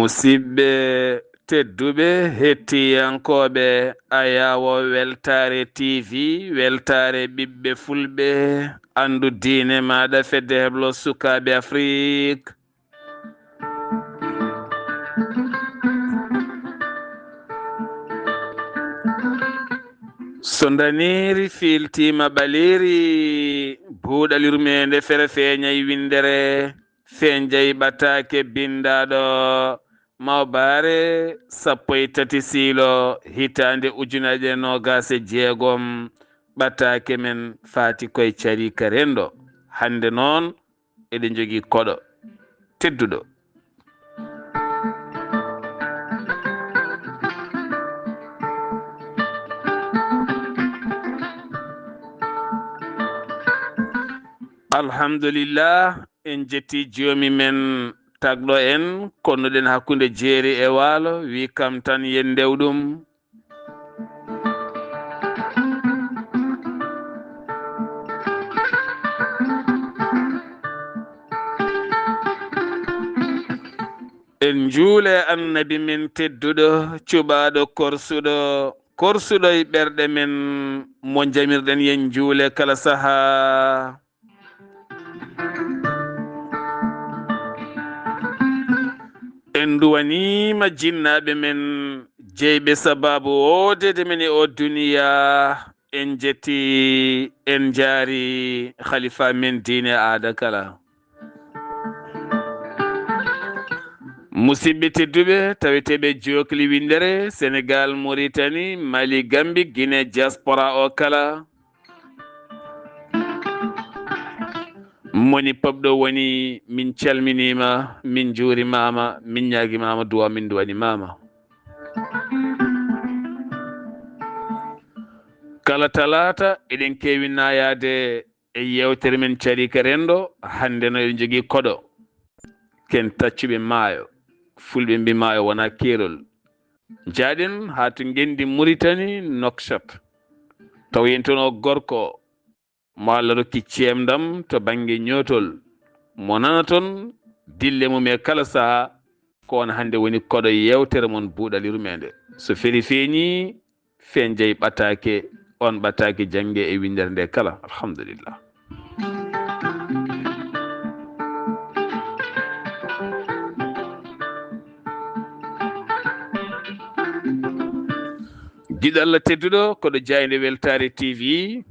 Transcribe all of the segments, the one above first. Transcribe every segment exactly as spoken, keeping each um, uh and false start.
Musidɓe tedduɓe, hettiyankooɓe Ayaawo Weltaare T V, weltaare ɓiɓɓe Fulɓe, anndu diine maaɗa, Fedde Heblo Sukaaɓe Afrik. So ndaniiri fiiltiima ɓaleeri, buuɗal yurmeende fere feeñay winndere, feeñjay ɓataake binndaaɗo Mawbaare sappo e tati siilo hitaande ujunaaje noogaas e jeegom, ɓataake men faati koye Cariika Renndo. Hannde noon, eɗen njogii koɗo tedduɗo. Alhamdulillah, en jetti joomi men tagɗo en, konnuɗen hakkunde jeeri e waalo, wi kam tan yen ndew ɗum. En njuule Annabi men tedduɗo, cuɓaaɗo korsuɗo, korsuɗo e ɓerɗe men, mo njamirɗen yen njuule kala sahaa. En nduwaniima jinnaaɓe men, jeyɓe sabaabu woodeede men e oo duniyaa. En njetti, en njaari khalifa men diine aada kala. Musidɓe tedduɓe, taweteeɓe jookli winndere, Senegaal, Moritani, Mali, Gambi, Gine, diaspora o kala. Moni pop ɗo woni, min calminiima, min njuurimaama, min ñaagimaama, duwa min duwanimaama. Kala talaata, eɗen keewi naayaade e yeewtere men Cariika Renndo. Hannde no eɗen njogii koɗo. Ken taccuɓe maayo. Fulɓe mbi maayo wonaa keerol. Njaaɗen haa to ngenndi Muritani, Nouakchott. Taw yen toon o gorko mo Allah rokki ceemdam to bannge ñootol. Mo nana toon dille mum e kala sahaa, ko on hannde woni koɗo yeewtere mon Buuɗal Yurmeende. So feri feeñii, feeñjay ɓataake, on ɓataake jannge e winndere nde kala. Alhamdulillah. Giɗo Allah tedduɗo, koɗo Jaaynde Weltaare T V,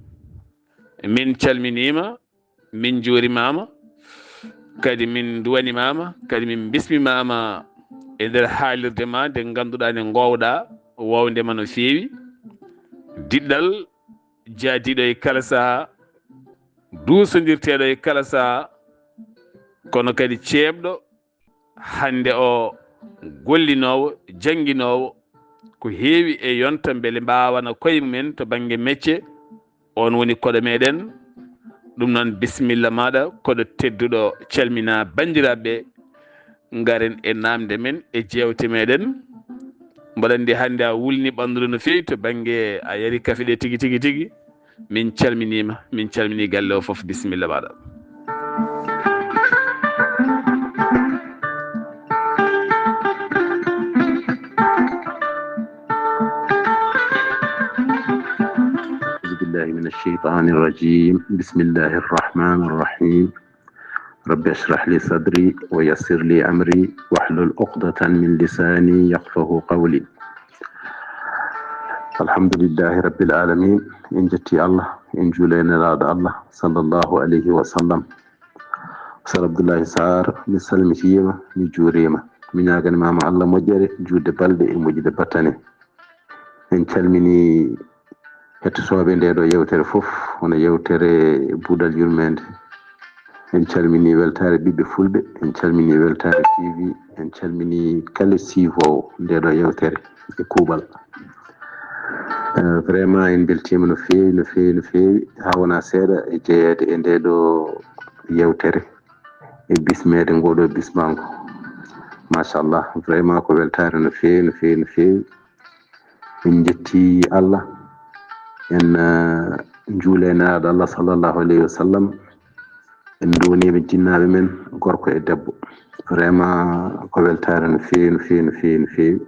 min calminiima, min njuurimaama, kadi min nduwanimaama, kadi min mbismimaama e nder haalirde ma nde ngannduɗaa nde ngoowɗaa woowde ma no feewi. Diɗɗal jaadiiɗo e kala sahaa, duusondirteeɗo e kala sahaa, kono kadi ceeɓɗo hannde o gollinoowo, jannginoowo ko heewi e yonta mbele mbaawana koye mumen to bannge mecce. On woni koɗo meɗen. Ɗum noon, bisimilla maaɗa, koɗo tedduɗo, calmina banndiraaɓe. Ngaren e naamnde men e jeewte meɗen. Mboɗo anndi hannde a wulni ɓanndu no feewi to bannge a yari kafe ɗe tigi, tigi, tigi. Min calminiima, min calminii galle o fof. Bisimilla maaɗa. أعوذ بالله من الشيطان الرجيم. بسم الله الرحمن الرحيم. رب اشرح لي صدري ويسر لي أمري واحلل عقدة من لساني يفقهوا قولي. الحمد لله رب العالمين. En njetti Allah, en njuuli e Nelaaɗo Allah, sallallahu alayhi wa sallam. Sar Abdullahi Sarr, mi salmitiima, mi juuriima. Mi ñaaganii ma Allah moƴƴere, juutde balɗe e moƴƴude battane. En calminii hettotooɓe ndee ɗoo yeewtere fof, hono yeewtere Buuɗal Yurmeende. En calminii weltaare ɓiɓɓe Fulɓe, en calminii weltaare T V, en calminii kala siifoowo ndee ɗoo yeewtere e kuuɓal. Eh, vraiment, en mbeltiima no feewi, no feewi, no feewi, haa wonaa seeɗa e jeyeede e ndee ɗoo yeewtere, e bismeede ngoo ɗoo bismaango. Machallah, vraiment ko weltaare no feewi, no feewi, no feewi. En njetti Allah, en, eh, njuuli e Nelaaɗo Allah, sallallahu alayhi wa sallam. En nduwaniima jinnaaɓe men, gorko e debbo. Vraiment, ko weltaare no feewi, no feewi, no feewi, no feewi.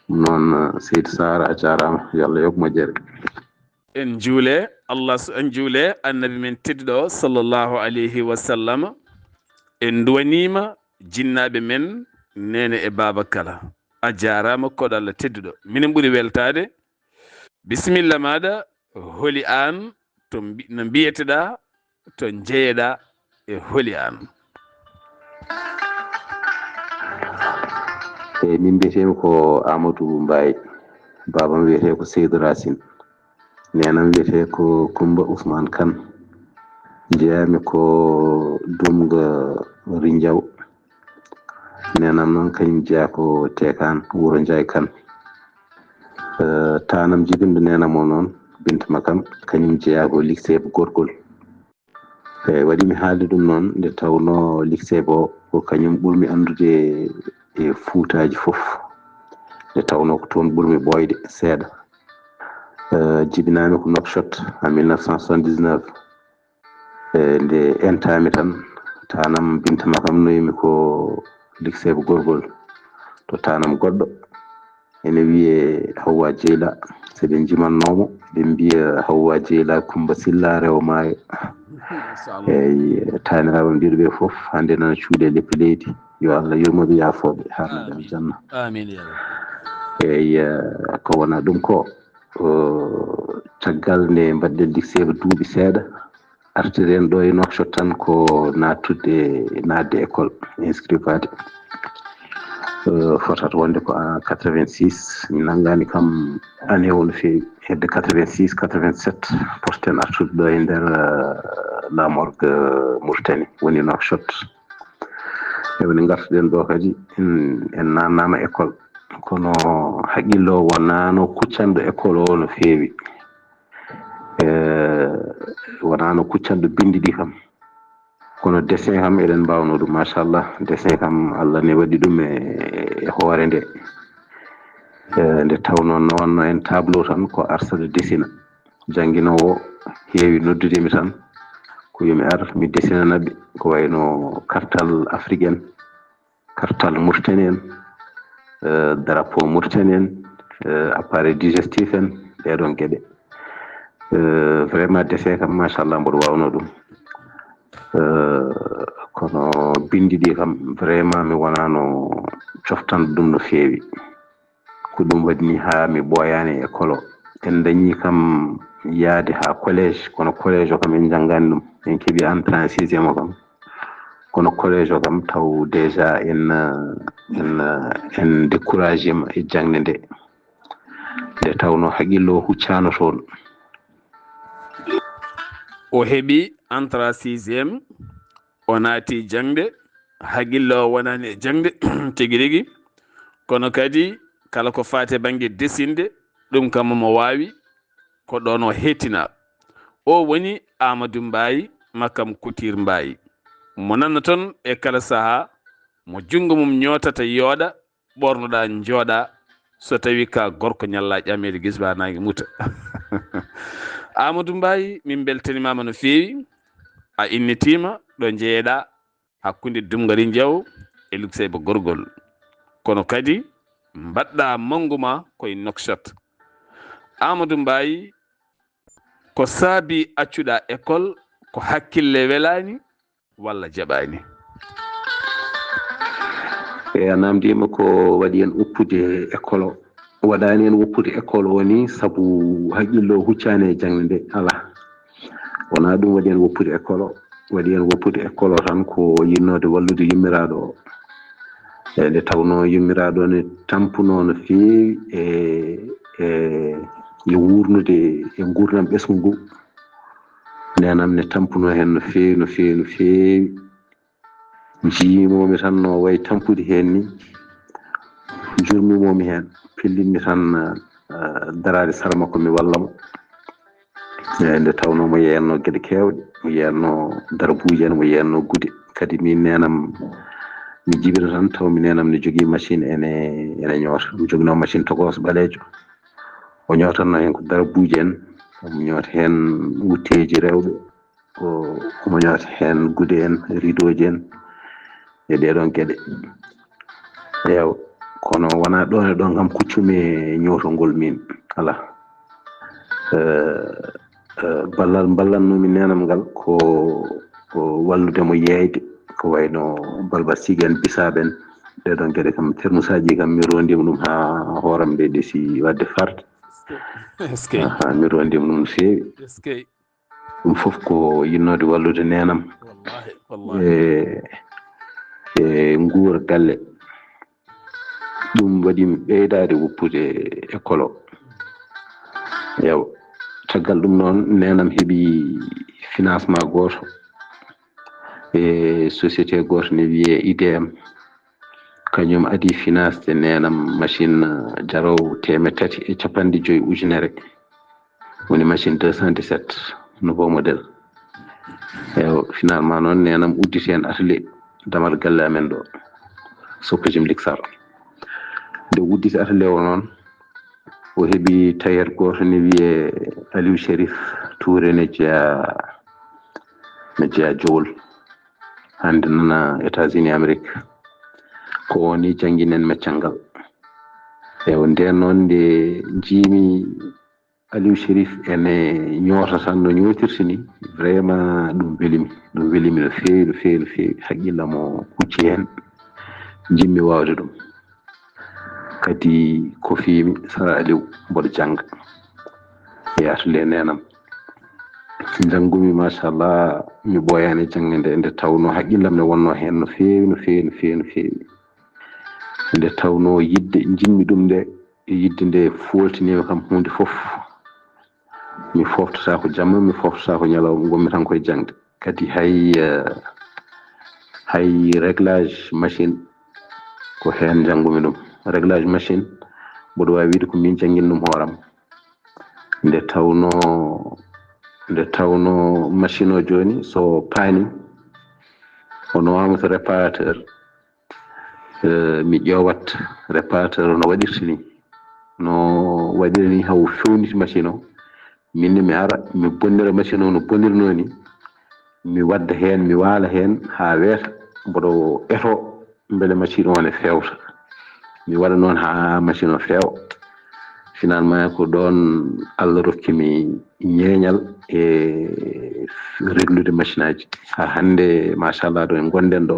Noon, Seydi Saar, a jaaraama. Yo Allah yoɓ moƴƴere. En njuule, Allah s-, en njuule Annabi men tedduɗo o, sallallahu alayhi wa sallam. En nduwaniima jinnaaɓe men, neene e baaba kala. A jaaraama, koɗo Allah tedduɗo. Minen ɓuri weltaade. Bisimilla maaɗa, holi aan, to mbi-, no mbiyeteɗaa, to njeyeɗaa, e holi aan? Eyi, min mbiyetee ko Amadou Mbaye, baabam wiyetee ko Seydou Racine, neenam wiyetee ko Kumba Ousmane Kane, njeyaami ko Dumga Rinjaw, neenam noon kañum jeyaa ko Tekan, wuro Njaay Kane. Eh, taanam jibinɗo neenam o noon, Binta Makam, kañum jeyaa ko Likseebo Gorgol. Eyi, waɗi mi haalde ɗum noon, nde tawnoo Likseebo o ko kañum ɓurmi anndude e Fuutaaji fof. Nde tawnoo ko toon ɓurmi ɓooyde seeɗa. Eh, jibinaami ko Nouakchott en mille neuf cent soixante-dix-neuf. E nde entaami tan, taanam Binta Makam noymi ko Likseebo Gorgol. To taanam goɗɗo ene wiyee Hawwa Jeyla. So ɓe njimannoo mo, ɓe mbiya Hawwa Jeyla Kumba Silla rewo maayo. Machallah. Eyi, taaniraaɓe am ɗiɗo ɓe fof, hannde nana cuuɗi e leppi leydi. Yo Allah yurmo ɓe, yaafo ɓe, haarna ɓe aljanna. Amin ya Rabbi. Eyi, eh, ko wona ɗum ko, eh, caggal nde mbaɗɗen Likseebo duuɓi seeɗa, artiren ɗo e Nouakchott tan ko naattude, naatde école, inscrivaade. Eh, fotata wonde ko en quatre-vingt-six, mi nanngaani kam année o no feewi, hedde quatre-vingt-six, quatre-vingt-sept, posten artude ɗo e nder, eh, la morgue Mauritanie, woni Nouakchott. E woni ngartuɗen ɗo kadi, en, en naannaama école, kono haqqillo o wonaano kuccanɗo école o no feewi. Eh, wonaano kuccanɗo binndi ɗi kam. Kono dessin kam eɗen mbaawno ɗum, machallah. Dessin kam Allah ne waɗi ɗum e, e hoore nde. Eh, nde tawnoo nawanno en tableau tan ko arsa ɗo desina. Jannginoowo heewi noddude mi tan ko yo mi ar mi desinana ɓe ko wayno kartal Afrique en, kartal Mauritanie en, eh, drapeau Mauritanie en, eh, appareil digestif en, ɗeɗon geɗe. Eh, vraiment dessin kam, machallah, mboɗo waawno ɗum. Eh, kono binndi ɗi kam, vraiment mi wonaano coftanɗo ɗum no feewi. Ko ɗum waɗi ni haa mi ɓooyaani e école o. En dañii kam yahde haa collège, kono collège o kam en njanngaani ɗum. En keɓii entrée en sixième o kam. Kono collège o kam taw déjà en, en, en découragé ma e jaŋde nde. Nde tawnoo haqqillo o huccaano toon. O heɓi entrée sixième, o naati jaŋde, haqqillo o wonaani e jaŋde tigi rigi. Kono kadi kala ko faati e bannge desinde, ɗum kam omo waawi, ko ɗoon o heettinaa. O woni Amadou Mbaye, Makam Couture Mbaye. Mo nannoton e kala sahaa, mo junngo mum ñootata yooɗa, ɓoornoɗaa njooɗaa, so tawii ka gorko ñallaa ƴameede gis ba naange muta. Amadou Mbaye, min mbeltanimaama no feewi. A innitiima ɗo njeyeɗaa hakkunde Dumgari Njaw e Lukseyba Gorgol. Kono kadi mbaɗɗaa manngu ma koye Nouakchott. Amadou Mbaye, ko saabi accuɗaa école, ko hakkille welaani walla jaɓaani? Eyi, a naamndiima ko waɗi en woppude école o. Waɗaani en woppude école o ni sabu haqqillo o huccaani e jaŋde nde, alaa. Wonaa ɗum waɗi en woppude école o. Waɗi en woppude école o tan ko yinnoode wallude yummiraaɗo o. E nde tawnoo yummiraaɗo o ne tampunoo no feewi e, e, e wuurnude e nguurndam ɓesngu ngu. Neenam ne tampunoo heen no feewi, no feewi, no feewi. Njiimoomi tan no wayi tampude heen ni. Njurmimoomi heen. Pellitmi tan, eh, daraade sara makko mi walla mo. Eeyi, nde tawnoo mo yeeyatnoo geɗe keewɗe, mo yeeyatnoo darbuuje en, mo yeeyatnoo gude. Kadi min neenam, mi jibina tan taw mi neenam ne jogii machine ene, ene ñoota. Mi joginoo machine tokos ɓaleejo. O ñootatnoo heen ko darbuuje en, o ñoota heen wutteeji rewɓe. ko omo ñoota heen gude en, ridooji en, e ɗee ɗoon geɗe. Eewa, kono wonaa ɗoon e ɗoon kam kuccumi e ñootol miin, alaa. Eh, eh, ballal mballannoomi neenam ngal ko, ko wallude mo yeeyde, ko wayno Balba Siigi en, Bisaaɓe en, ɗee ɗoon geɗe kam, termusaaji kam, mi roondiima ɗum haa hooram nde ɗesi waɗde farde. Est-ce que? Aha, mi roondiima ɗum no feewi. Est-ce que? Ɗum fof ko yinnoode wallude neenam. Wallahi, wallahi. E, e nguura galle. Ɗum waɗi mi ɓeydaade woppude école o. Eewa, caggal ɗum noon, neenam heɓi financement gooto e société gooto ne wiyee I D M. Kañum adii financde neenam machine jaroowo teemeɗɗe tati e cappanɗe joy ujunere. Woni machine deux cent dix-sept, nouveau modèle. Eewa, finalement noon, neenam udditi heen atelier, damal galle amen ɗo, Sokojim Liksar. Nde udditi atelier o noon, o heɓi tailleur gooto ne wiyee Aliou Chérif Touré, ne jeyaa, ne jeyaa Jowol. Hannde nana États-Unis Amérique. Ko o ni jannginen meccal ngal. Eewa, ndeen noon nde njiimi Aliou Chérif ene ñoota tan no ñootirta ni, vraiment ɗum welimi. Ɗum welimi no feewi, no feewi, no feewi. Haqqillam o hucci heen. Njiɗmi waawde ɗum. Kadi kofiimi Sara Aliou, mboɗo jannga e atelier neenam. Njanngumi, machallah, mi ɓooyaani e jaŋde nde, nde tawnoo haqqillam ne wonnoo heen no feewi, no feewi, no feewi, no feewi. Nde tawnoo yiɗde njiɗmi ɗum nde, e yiɗde nde fooltiniima kam huunde fof. Mi fooftotaako jamma, mi fooftotaako ñalawma, ngonmi tan koye jaŋde. Kadi hay, eh, hay réglage machine ko heen njanngumi ɗum. Réglage machine, mboɗo waawi wiyde ko miin janngini ɗum hooram. Nde tawnoo, nde tawnoo machine o jooni so paani, o nowaama to réparateur, eh, mi ƴeewat réparateur o no waɗirta ni, no waɗira ni, haw fewniti machine o. Min ne mi ara, mi bonnira machine o no bonirnoo ni, mi wadda heen, mi waala heen haa weeta, mboɗo eto mbele machine o ne feewta. Mi waɗa noon haa machine o feewa. Finalement, ko ɗoon Allah rokki mi ñeeñal e reglude machine aji. Haa hannde, machallah, ɗo en ngonɗen ɗo,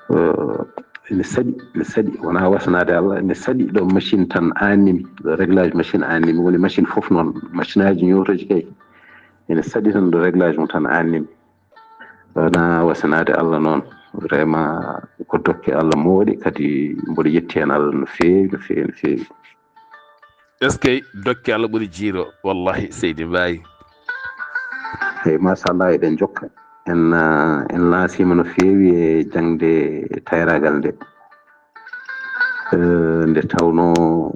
eh, ene saɗi, ene saɗi. Wonaa wasanaade Allah, ene saɗi ɗo machine tan annimi, ɗo réglage machine annimi. Woni machine fof noon, machine aji ñootooji kay, ene saɗi tan ɗo réglage mum tan annimi. Wonaa wasanaade Allah noon. Vraiment, ko dokke Allah moƴƴe, kadi mboɗo yetti heen Allah no feewi, no feewi, no feewi. Est-ce que dokke Allah ɓuri jiiro? Wallahi, Seydi Mbaye. Eeyi, machallah, eɗen njokka. En, ah, en laasiima no feewi e jaŋde tayraagal nde. Eh, nde tawnoo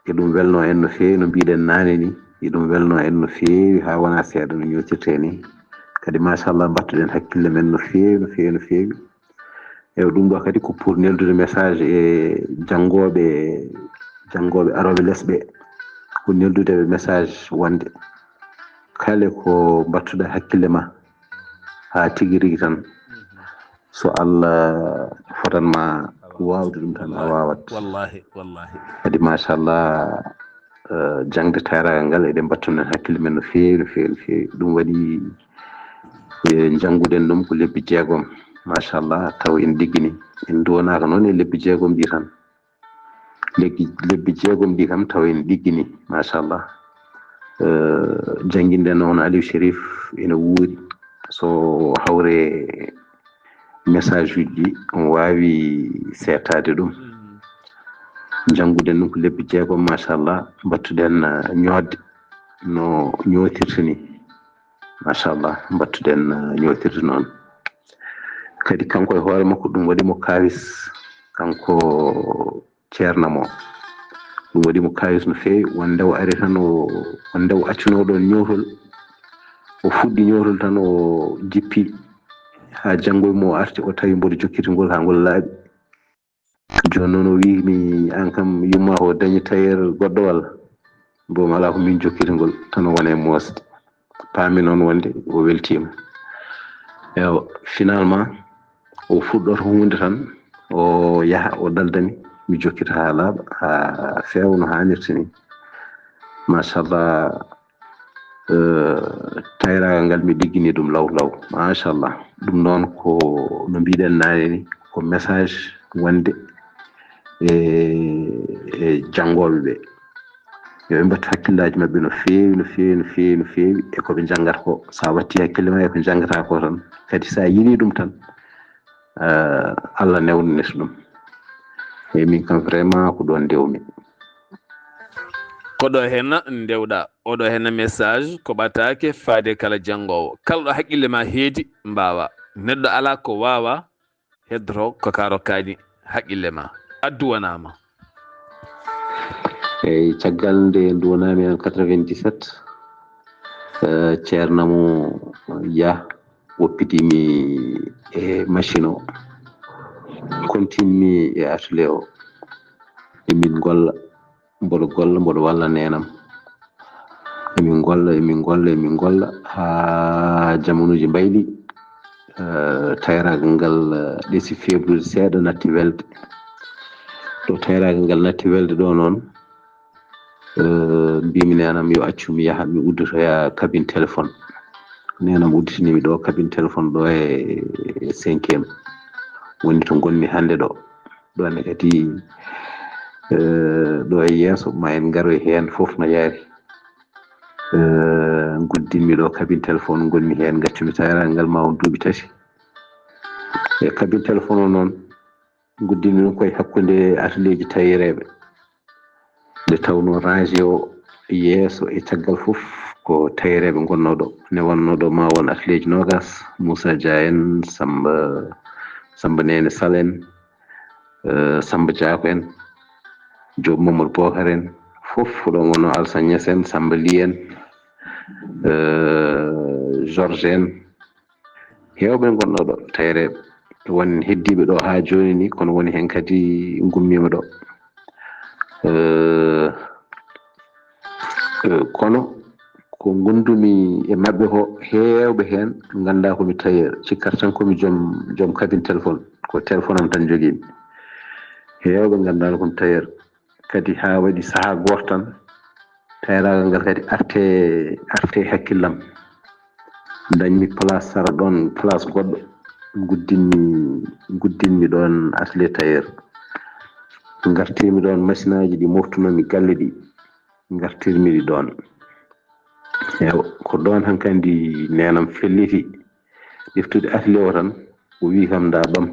eɗum welnoo en no feewi, no mbiɗen naane ni, eɗum welnoo en no feewi, haa wonaa seeɗa no ñootirtee ni. Kadi, machallah, mbattuɗen hakkille men no feewi, no feewi, no feewi. Eewa, ɗum ɗo kadi ko pour neldude message e janngooɓe, janngooɓe arooɓe les ɓe. Ko neldude ɓe message wonde kala ko mbattuɗa hakkille ma, haa tigi rigi tan, so Allah fotan ma waawde ɗum tan, a waawat. Wallahi, wallahi. Kadi, machallah, eh, jaŋde tayraagal ngal, eɗen mbattuno heen hakkille men no feewi, no feewi, no feewi. Ɗum waɗi e njannguɗen ɗum ko lebbi jeegom, machallah, taw en ɗiggini. En nduwanaaka noon e lebbi jeegom ɗi tan. Lebbi, lebbi jeegom ɗi kam taw en ɗiggini, machallah. Eh, jannginɗen noon Aliou Chérif ene wuuri. So hawre message uji ɗi, on waawi seetaade ɗum. Njannguɗen ɗum ko lebbi jeegom, machallah, mbattuɗen, eh, ñootde no ñootirta ni. Machallah, mbattuɗen, eh, ñootirde noon. Kadi kanko e hoore makko, ɗum waɗi mo kaawis, kanko ceerno mo. Ɗum waɗi mo kaawis no feewi, wonde o ari tan, o, wonde o accunoo ɗoon ñootol. O fuɗɗi ñootol tan, o jippi haa janngo e mo o arti, o tawi mboɗo jokkiti ngol haa ngol laaɓi. Jooni noon o wiyi mi, aan kam, yumma ko dañi tailleur goɗɗo walla? Mbomi alaa ko min jokkiti ngol, tan o wona e moosde. paami noon wonde o weltiima. Ewa, finalement, o fuɗɗoto huunde tan, o yaha, o daldani, mi jokkita haa laaɓa, haa feewa no haanirta ni. Machallah, eh, tayraagal ngal mi ɗiggini ɗum law law. Machallah. Ɗum noon ko no mbiɗen naane ni, ko message wonde e, e janngooɓe ɓe. Yo ɓe mbattu hakkillaaji maɓɓe no feewi, no feewi, no feewi, no feewi e ko ɓe njanngata ko. So a watti hakkille ma e ko njanngata ko tan, kadi so a yiɗi ɗum tan, eh, Allah newnanete ɗum. E min kam vraiment ko ɗoon ndewmi. Ko ɗo henna ndewɗa. Oɗo henna message ko ɓataake faade kala janngoowo. Kala ɗo haqqille ma heedi mbaawa. Neɗɗo alaa ko waawa heddoto ko ka rokkaani haqqille ma. Addu wanaama. Eyi, caggal nde nduwanaami en quatre-vingt-dix-sept, eh, ceernamo Yah woppitiimi e machine o, kontinmi e atelier o. Emin ngolla, mboɗo golla, mboɗo walla neenam. Emin ngolla, emin ngolla, emin ngolla haa jamanuuji mbayli. Eh, tayraagal ngal, eh, ɗeesi feebrude seeɗa, natti welde. Ɗo tayraagal ngal natti welde ɗo noon, eh, mbimi neenam yo accu mi yaha mi uddotoya cabine téléphone. Neenam udditinimi ɗo cabine téléphone ɗo e, e cinquième. Woni to ngonmi hannde ɗo. Ɗo ne kadi, eh, ɗo e yeeso ma en ngaroy heen fof no yaari. Eh, nguddinmi ɗo cabine téléphone ngonmi heen, ngaccumi tayraagal ngal ma won duuɓi tati. E cabine téléphone o noon, nguddinmi ɗum koye hakkunde atelier ji tayereeɓe. Nde tawnoo rangé o yeeso e caggal fof ko tayereeɓe ngonnoo ɗo. Ne wonnoo ɗo ma won atelier ji noogaas, Moussa Dia en, Samba, Samba Neene Sal en, eh, Samba Diako en, Diop Mamadou Bokar en, fof ko ɗo ngonnoo, Alassane Niass en, Samba Ly en, eh, Georges en, heewɓe ngonnoo ɗo tayereeɓe. Won heddiiɓe ɗo haa jooni ni, kono woni heen kadi ngummiima ɗo. Eh, eh, kono ko ngondumi e maɓɓe ko heewɓe heen nganndaa ko mi tailleur, cikkat tan ko mi joom, joom cabine téléphone, ko téléphone am tan njogiimi. Heewɓe nganndaano ko mi tailleur, kadi haa waɗi sahaa gooto tan, tayraagal ngal kadi arte, arte hakkillam. Dañmi place sara ɗoon, place goɗɗo, nguddinmi, nguddinmi ɗoon atelier tailleur. Ngartirmi ɗoon machine aji ɗi moftunoomi galle ɗi, ngartirmi ɗi ɗoon. Ewa, ko ɗoon hankandi neenam felliti ɗeftude atelier o tan, o wii kam ndaa ɗoon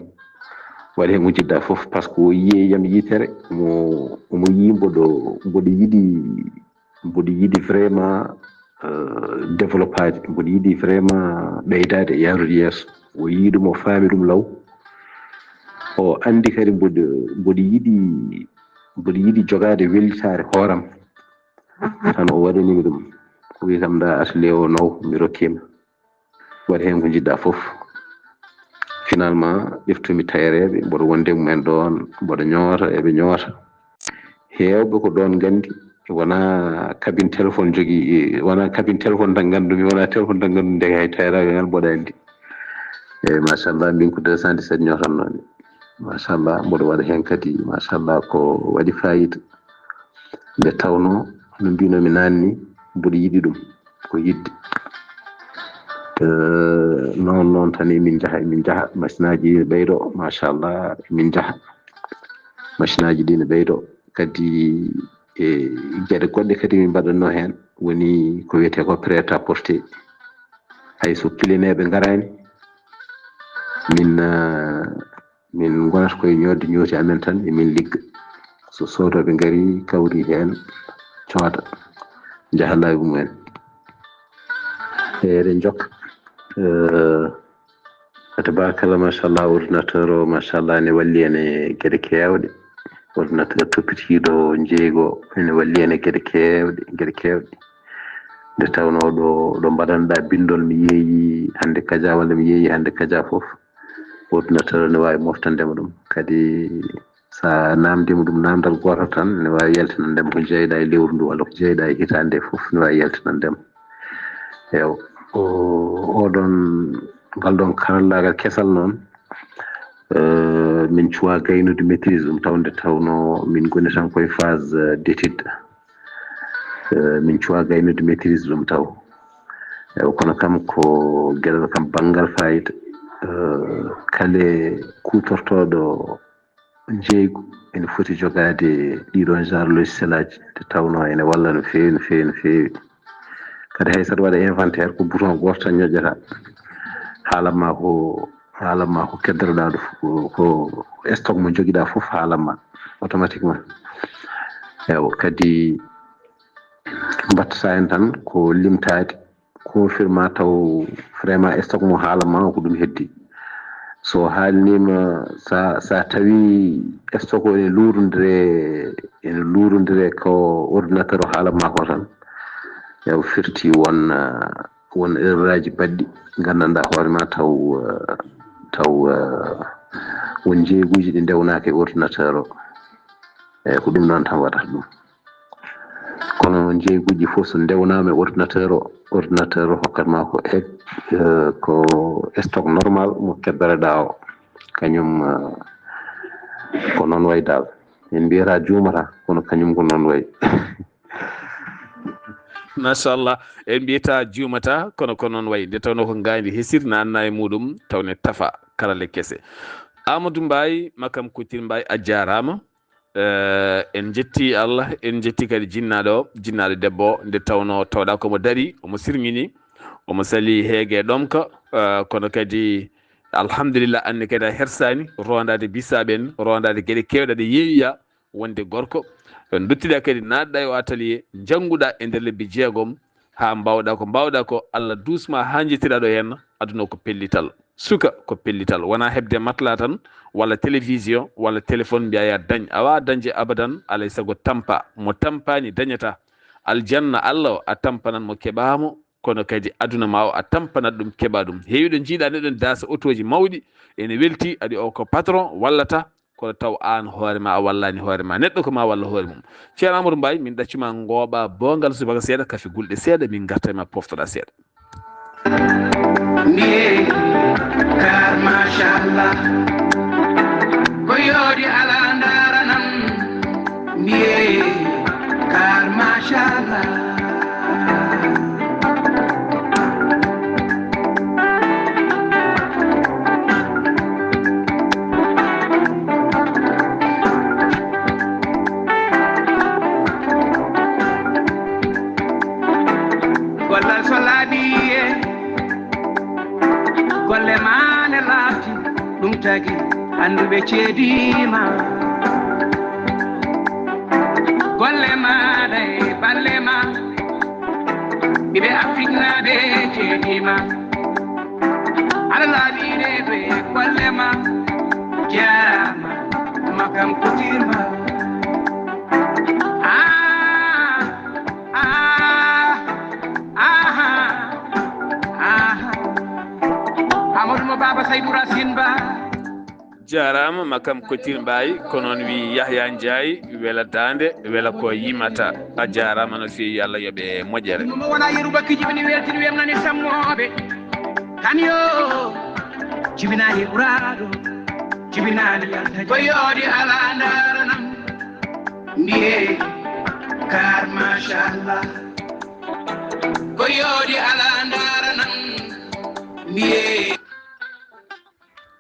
waɗi heen ko njiɗɗaa fof, par ce que o yii e yam yitere, omo, omo yii mboɗo, mboɗo yiɗi, mboɗo yiɗi vraiment, euh, développaade, mboɗo yiɗi vraiment ɓeydaade e yahrude yeeso. O yii ɗum, o faami ɗum law. O anndi kadi mboɗo, mboɗo yiɗi, mboɗo yiɗi jogaade wellitaare hooram. Tan o waɗanimi ɗum. O wi kam ndaa atelier o naw, mi rokkima. Waɗ heen ko njiɗɗaa fof. Finalement, ƴeftumi tayereeɓe, mboɗo wonde e mumen ɗoon, mboɗo ñoota, eɓe ñoota. Heewɓe ko ɗoon nganndi, wonaa cabine téléphone jogii, wonaa cabine téléphone tan nganndumi, wonaa téléphone tan nganndumi, ndeke hay tayraagal ngal mboɗo anndi. Eyi, machallah, min ko deux cent dix-sept ñootannoomi. Machallah, mboɗo waɗa heen kadi, machallah, ko waɗi faayiida. Nde tawnoo, no mbiinoomi naane nii, mboɗo yiɗi ɗum, ko yiɗde. Eh, noon, noon tan emin njaha, emin njaha, machine aji ɗi ne ɓeydoo, machallah, emin njaha. Machine aji ɗi ne ɓeydoo. Kadi e geɗe goɗɗe kadi min mbaɗatnoo heen, woni ko wiyetee ko prêt-à-porter. Hay so kilineeɓe ngaraani, min, eh, min ngonata koye ñootde ñooti amen tan, emin ligga. So soodooɓe ngarii, kawri heen, cooda, njaha laabi mumen. Eɗen njokka. Eh, tabaarkalla, machallah, ordinateur o, machallah, ne walli en e geɗe keewɗe. Ordinateur toppitiiɗo jeeygo, ene walli en e geɗe keewɗe, geɗe keewɗe. Nde tawnoo ɗo, ɗo mbaɗanɗaa binndol, mi yeeyi hannde kaja, walla mi yeeyi hannde kaja fof. Ordinateur ne waawi moftande ma ɗum. Kadi so a naamndiima ɗum naamndal gootal tan, ne waawi yaltinande ma ko jeyɗaa e lewru ndu, walla ko jeyɗaa e hitaande nde fof, ne waawi yaltinande ma. Eewa, O, oɗon, ngal ɗon karallaagal kesal noon, eh, min cuwaa gaynude maîtrise ɗum, taw nde tawnoo min ngoni tan koye phase, eh, d'étude. Eh, min cuwaa gaynude maîtrise ɗum taw. Ewa, kono kam ko geɗal kam banngal fayida. Eh, kala kuutortooɗo njeeygu ene foti jogaade ɗiɗon genre logiciel aji, nde tawnoo ene walla no feewi, no feewi, no feewi. Kadi hay saɗa waɗa inventaire, ko bouton gooto tan ñoƴƴata. Haalan ma ko, haalan ma ko keddotoɗaa ɗo fof, ko, ko stock mo jogiɗaa fof haalan ma automatiquement. Ewa, kadi mbattata heen tan ko limtaade, confirma taw vraiment stock mo haalan ma ko ɗum heddi. So haalniima, sa, sa tawi stock o ene luurondire, ene luurondire ko ordinateur o haalan ma ko tan, ewa, firti won, ah, won erreur aji baɗɗi, nganndanɗaa hoore ma taw, ah, taw, ah, won njeeyguuji ɗi ndewnaaka e ordinateur o. Eyi, ko ɗum noon tan waɗata ɗum. Kono njeeyguuji fof so ndewnaama e ordinateur o, ordinateur o hokkat ma ko e, eh, ko stock normal mo keddoreɗaa o. Kañum, eh, ko noon wayi dal. En mbiyata juumata, kono kañum ko noon wayi. Machallah, en mbiyata juumata, kono ko noon wayi. Nde tawnoo ko ngaandi hesir, naanna e muɗum, tawne tafa, karalle kese. Amadou Mbaye, Makam Couture Mbaye, a jaaraama. Eh, en njetti Allah, en njetti kadi jinnaaɗo o, jinnaaɗo debbo o, nde tawnoo tawɗaa ko mo darii, omo sirŋini, omo salii heege ɗomka, eh, kono kadi alhamdulillah, anne kadi a hersaani, roondaade bisaaɓe en, roondaade geɗe keewɗe aɗa yeewiyaa wonde gorko. Nduttiɗaa kadi naatɗaa e o atelier, njannguɗaa e nder lebbi jeegom, haa mbaawɗaa ko mbaawɗaa ko, Allah duusma haa njettiɗaa ɗo heen, aduna ko pellital. Suka ko pellital, wonaa heɓde matla tan, walla télévision, walla téléphone mbiyaa yaa dañ. A waawaa dañde abadan, alay sago tampa. Mo tampaani dañataa. Aljanna Allah o a tampanan mo keɓaa mo, kono kadi aduna ma o a tampanat ɗum keɓaa ɗum. Heewi ɗo njiiɗaa neɗɗo ne daasa otooji mawɗi, ene weltii, aɗi o ko patron, wallata, kono taw aan hoore ma a wallaani hoore ma. Neɗɗo ko ma walla hoore mum. Ceerno Amadou Mbaye, min ɗaccuma ngooɓaa boongal subaka seeɗa, kafe gulɗe seeɗa, min ngarta e ma poftoɗaa seeɗa. Mbiye kar machallah, ko yooɗi alaa ndaaranam. Mbiye kar machallah. Gollal so laaɓii e golle maa ne laaɓti, ɗum tagi annduɓe ceediima. Golle maa ɗe balle maa, ɓiɓɓe Afriknaaɓe ceediima. Aɗa laaɓi reedu e golle maa, jaaraama, Makam Couture Mbaye. Ah, ah, ah, ah. Amadou Mo Baba Saydou Racine Ba. Jaaraama, Makam Couture Mbaye, ko noon wi Yahya Ndiaye, wela daande, wela ko yimata. A jaaraama no feewi, Allah yoɓe moƴƴere. Mo wona yeru bakki jibini weltini wemnani sammooɓe. Tan yo jibinaani ɓuraaɗo, jibinaani yalta. Ko yooɗi alaa ndaaranam, mbiye kar machallah. Ko yooɗi alaa ndaaranam, mbiye.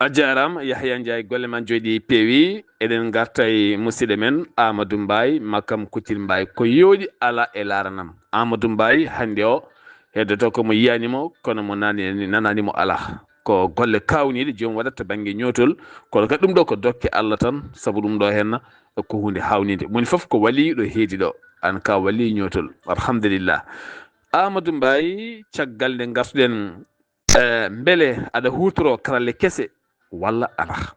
A jaaraama, Yahya Ndiaye, golle ma njooɗi peewi. Eɗen ngarta e musidɗo men Amadou Mbaye, Makam Couture Mbaye. Ko yooɗi alaa e laaranam. Amadou Mbaye, hannde o, heddoto ko mo yiyaani mo, kono mo nani-, nanaani mo alaa. Ko golle kaawniiɗe joom waɗat to bannge ñootol, kono kadi ɗum ɗo ko dokke Allah tan, sabu ɗum ɗo heen ko huunde haawnide. Moni fof ko waliiɗo heedi ɗo, aan ka walii ñootol. Alhamdulillah. Amadou Mbaye, caggal nde ngartuɗen, eh, mbele aɗa huutoro karalle kese walla alaa?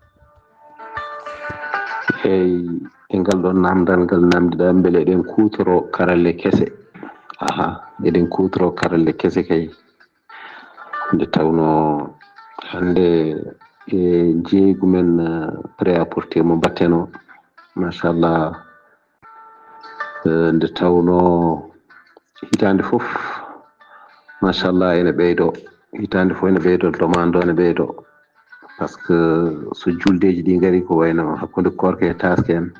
Eyi, e ngal ɗon naamndal ngal naamndiɗaa, mbele eɗen kuutoro karalle kese? Aha, eɗen kuutoro karalle kese kay. Nde tawnoo hannde e njeeygu men, eh, prêt-à-porter mo mbaɗten o, machallah, eh, nde tawnoo hitaande fof Machallah, ene ɓeydo. Hitaande fof ene ɓeydo, demande o ene ɓeydo. Par ce que so juldeeji ɗi ngari, ko wayno hakkunde koorka e taaske en,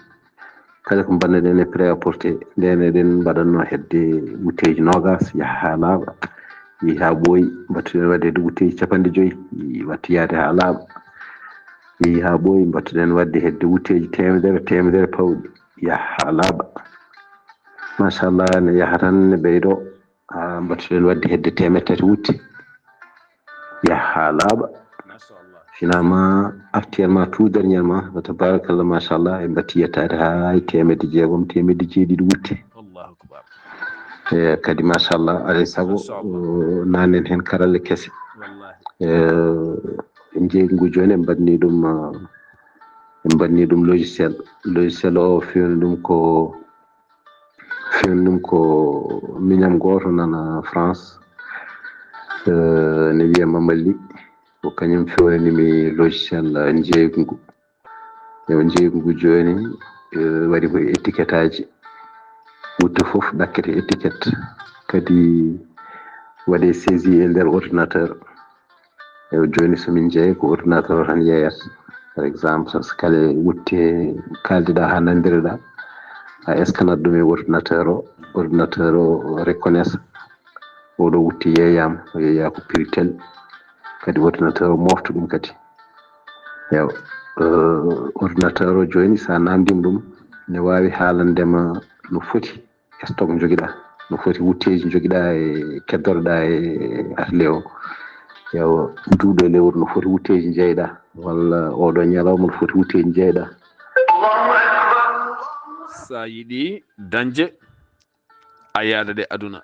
kala ko mbaɗnoɗen e prêt-à-porter, ndeen eɗen mbaɗatno hedde wutteeji noogaas, yaha haa laaɓa. Yehi haa ɓooyi, mbattuɗen waɗde hedde wutteeji capanɗe joyi, watti yahde haa laaɓa. Yehi haa ɓooyi, mbattuɗen waɗde hedde wutteeji teemedere, teemedere pawɗi, yaha haa laaɓa. Machallah, ne yaha tan, ne ɓeydo. Haa mbattuɗen waɗde hedde teemedde tati wutte, yaha haa laaɓa. Finalement, actuellement, tout dernièrement, wa tabarakallah, machallah, en mbatti yettaade haa e teemedde jeegom, teemedde jeeɗiɗi wutte. E kadi, machallah, alay sago, o, naanen heen karalle kese. E, njeeygu ngu jooni, en mbaɗni ɗum, eh, en mbaɗni ɗum logiciel. Logiciel o, fewni ɗum ko, fewni ɗum ko miñam gooto nana France. Eh, ne wiyee Mamali. Ko kañum fewnani mi logiciel, eh, njeeygu ngu. Yo njeeygu ngu jooni, eh, waɗi ko étiquetage aji. Wutte fof ɗakkete étiquette. Kadi waɗe saisi e nder ordinateur. Eyo, jooni so min njeeyi, ko ordinateur o tan yeeyata. Par exemple, so kala wutte kaaldiɗaa haa nanndiriɗaa, a eskanat ɗum e ordinateur o, ordinateur o reconnaît oɗo wutte yeeyaama, o yeeyaa ko prix tel. Kadi ordinateur o moofta ɗum kadi. Eyo, eh, ordinateur o jooni, so a naamndiima ɗum, ne waawi haalande ma no foti stock njogiɗaa, no foti wutteeji njogiɗaa e keddorɗaa e atelier o. Yawa, nduuɗo lewru no foti wutteeji njeyɗaa, walla oɗo ñalawma no foti wutteeji njeyɗaa. Sa yiɗi dañde, a yaada e aduna.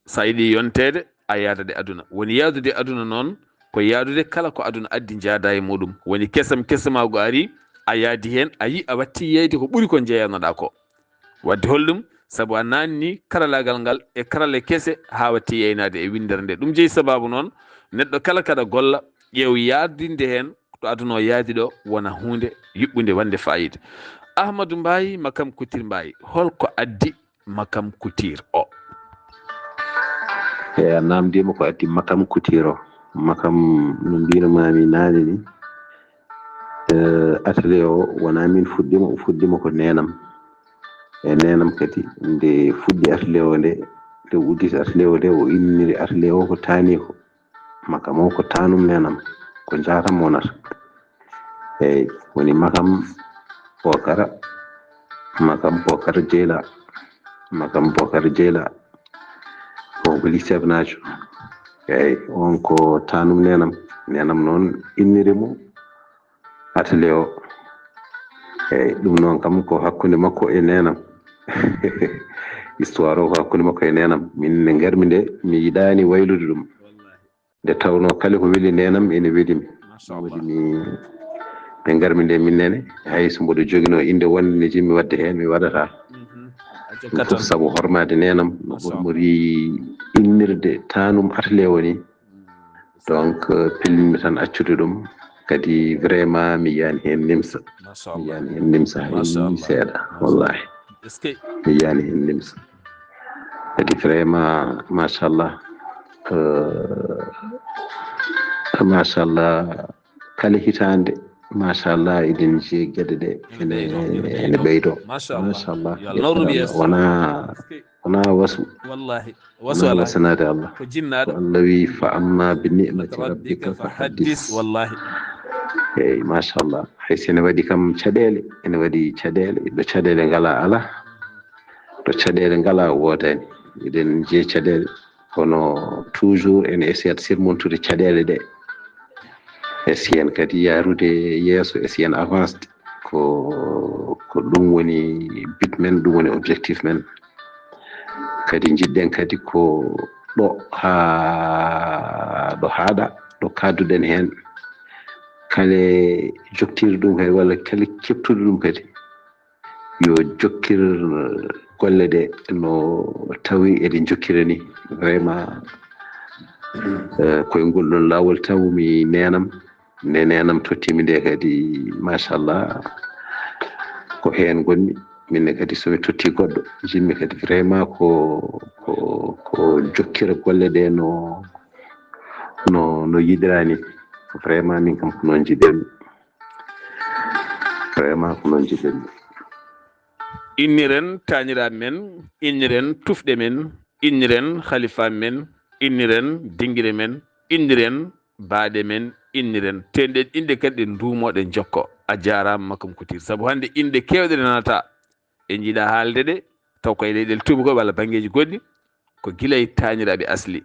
Sa yiɗi yonteede, a yaada e aduna. Woni yaadude e aduna noon, ko yaadude kala ko aduna addi njaada e muɗum. Woni kesam kesamaagu ari, a yaadi heen, a yi a watti yeeyde ko ɓuri ko njeeyanoɗaa ko. Wadde holɗum? Sabu a naanni karalaagal ngal e karalle kese haa watti yeynaade e winndere nde. Ɗum jeyi sabaabu noon, neɗɗo kala kaɗa golla, ƴeew yaadinde heen to aduna o yaadi ɗo, wona huunde yuɓɓunde wonde faayiida. Ahmadu Mbaay, Makam Kutir Mbaay, hol ko addi Makam Kutir o? Eyi, a naamndiima ko addi Makam Kutir o. Makam, no mbiyno maami naane ni, eh, atelier o wonaa min fuɗɗiima, o fuɗɗiima ko neenam. E neenam kadi, nde fuɗɗi atelier o nde, nde udditi atelier o nde, o inniri atelier o ko Taani ko. Makam o ko taanum neenam, ko njaatam wonata. Eyi, woni Makam Bookara, Makam Bookara Jeyla, Makam Bookara Jeyla, on ko Lisebnaajo. Eyi, on ko taanum neenam. Neenam noon inniri mo atelier o. Eyi, ɗum noon kam ko hakkunde makko e neenam. Histoire o ko hakkunde makko e neenam. Min nde ngarmi nde, mi yiɗaani waylude ɗum. Nde tawnoo kala ko weli neenam ene weli mi. Ɗum waɗi mi, nde ngarmi nde min nene, hay so mboɗo joginoo innde wonde nde njiɗmi waɗde heen, mi waɗataa. Ɗum fof sabu hormaade neenam, no ɓuri innirde taanum atelier o ni. Donc, eh, pellinmi tan accude ɗum. Kadi vraiment mi yiyaani heen nimsa. Mi yiyaani heen nimsa hay seeɗa, wallahi. Mi yiyaani heen nimsa. Kadi vraiment, machallah, eh, machallah, kala hitaande, machallah, eɗen njii geɗe ɗe ene ɓeydo. Machallah. Wonaa, wonaa wasu. Wallahi. Wasu alaa. Wasanaade Allah. Ko jinnaaɗo. Ko Allah wi, "Fa amma bi ni'mati rabbika fa haddis." Wallahi. Eyi, machallah. Hay so ene waɗi kam caɗeele, ene waɗi caɗeele, ɗo caɗeele ngalaa alaa. Ɗo caɗeele ngalaa woodaani. Eɗen njii caɗeele, kono toujours ene essayat surmontude caɗeele ɗe. Essayat kadi yaarude yeeso, essayat avance. Ko, ko ɗum woni but men, ɗum woni objectif men. Kadi njiɗɗen kadi ko ɗo haa, ɗo haaɗa, ɗo kaadduɗen heen. Kala jokkiiɗo ɗum kadi, walla kala keɓtuɗo ɗum kadi, yo jokkir golle ɗe no tawi eɗen njokkira ni. Vraiment, eh, koye ngol ɗon laawol tawmi neenam. Nde neenam tottiimi nde kadi, machallah, ko heen ngonmi. Min ne kadi, so mi totti goɗɗo, jiɗmi kadi vraiment ko, ko, ko jokkira golle ɗe no, no, no yiɗira ni. Vraiment, min kam ko noon jiɗirmi. Vraiment, ko noon jiɗirmi. Inniren taaniraaɓe men, inniren tufɗe men, inniren halifaaɓe men, inniren dingire men, inniren baaɗe men, inniren. Tenɗen inɗe kadi ɗe nduumo, ɗe njokko. A jaaraama, Makam Kutir. Sabu hannde inɗe keewɗe ɗe nanata. Ɗe njiɗa haalde ɗe, taw koye leyɗeele tuubakooɓe walla banngeeji goɗɗi, ko gila e taaniraaɓe asli.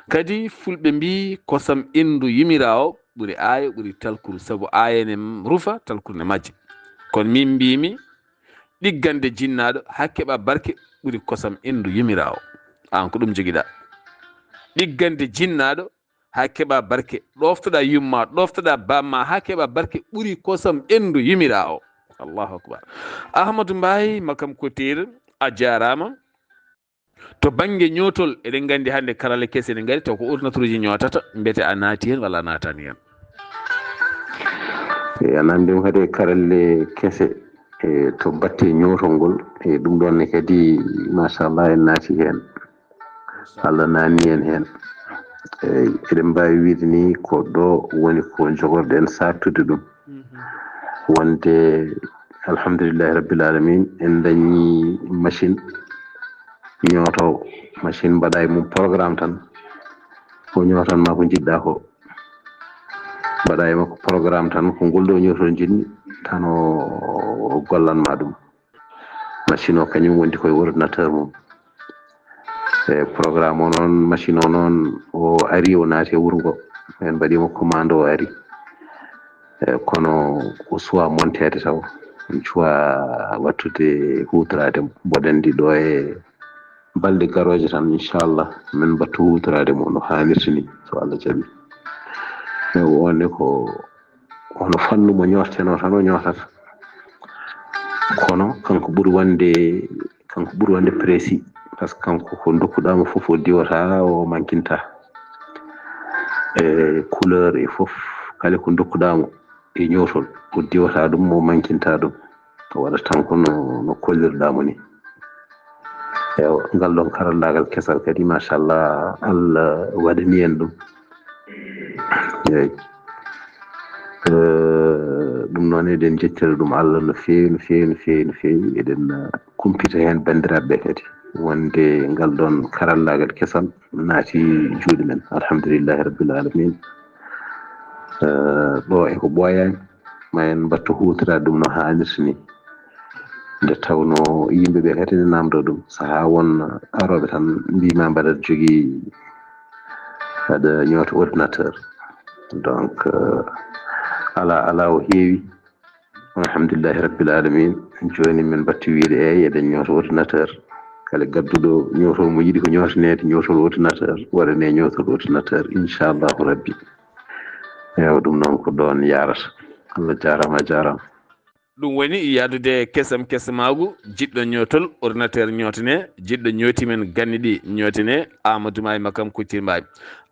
Kadi fulɓe mbii, kosam inndu yimiraawo ɓuri aayo, ɓuri talkuru, sabu aaye ne rufa, talkuru ne majja. Kono min mbiimi, ɗiggande jinnaaɗo haa keɓa barke ɓuri kosam inndu yimiraawo. Aan ko ɗum jogiɗa. Ɗiggande jinnaaɗo haa keɓa barke, ɗoftoɗa yumma, ɗoftoɗa bamma haa keɓa barke ɓuri kosam inndu yimiraawo. Allahu akbar. Ahmadu Mbaye, Makam Kutir, a jaaraama. To bannge ñootol, eɗen nganndi hannde karalle kese ne ngari, taw ko ordinateur uji ñootata, mbete a naati heen walla a naataani heen. E, a namdima kadi e karalle kese, e, to batte ñootol ngol, e, ɗum ɗon ne kadi, machallah, en naati heen. Allah naanni en heen. Eyi, eɗen mbaawi wiide ni ko ɗo woni ko jogorɗen saaktude ɗum. Wonde, alhamdulillahi rabbil alamin, en dañi machine ñootoowo. Machine mbaɗa e mum programme tan, o ñootan ma ko njiɗɗa ko. Mbaɗa e makko programme tan, ko ngol ɗo ñootol njiɗmi, tan o, o gollan ma ɗum. Machine o kañum wondi koye ordinateur mum. E programme o noon, machine o noon, o ari, o naati e wuro ngo. En mbaɗima commande, o ari. E kono o suwa monteede taw. En cuwa wattude huutoraade mo. Mboɗo anndi ɗo e balɗe garooje tan, inchallah, min mbattu huutoraade mo no haanirta ni, so Allah jaɓi. E o ne ko hono fannu mo ñoottenoo tan o ñootata. Kono kanko ɓuri wonde, kanko ɓuri wonde précis, par ce que kanko ko ndokkuɗaa mo fof o diwata, o mankinta. E couleur e fof, kala ko ndokkuɗaa mo e ñootol, o diwata ɗum, o mankinta ɗum. O waɗata tan ko no, no kollirɗaa mo ni. Ewa, ngal ɗon karallaagal kesal kadi, machallah, Allah waɗani en ɗum. Eyi. Eh, ɗum noon eɗen njettira ɗum Allah no feewi, no feewi, no feewi, no feewi. Eɗen, eh, kumpita heen banndiraaɓe ɓe kadi. Wonde ngal ɗon karallaagal kesal naati juuɗe men. Alhamdulillahi rabbil alamin. Eh, ɗo e ko ɓooyaani, ma en mbattu huutoraade ɗum no haanirta ni. Nde tawnoo yimɓe ɓe kadi ne naamndoo ɗum. Sahaa won arooɓe tan mbii ma mbaɗa jogii, aɗa ñoota ordinateur. Donc, euh, alaa, alaa o heewi. Alhamdulillahi rabbil alamin. Jooni min mbattu wiide, eey, eɗen ñoota ordinateur. Kala gadduɗo ñootol mo yiɗi ko ñootaneede, ñootol ordinateur, waɗanee ñootol ordinateur, inchallahu rabbi. Ewa, ɗum noon ko ɗoon yaarata. Allah jaaraama, a jaaraama. Ɗum woni yahdude kesam kesamaagu, jiɗɗo ñootol ordinateur ñootane, jiɗɗo ñooti men ganni ɗi ñootane, Amadou Mbaye Makam Kutir Mbaye.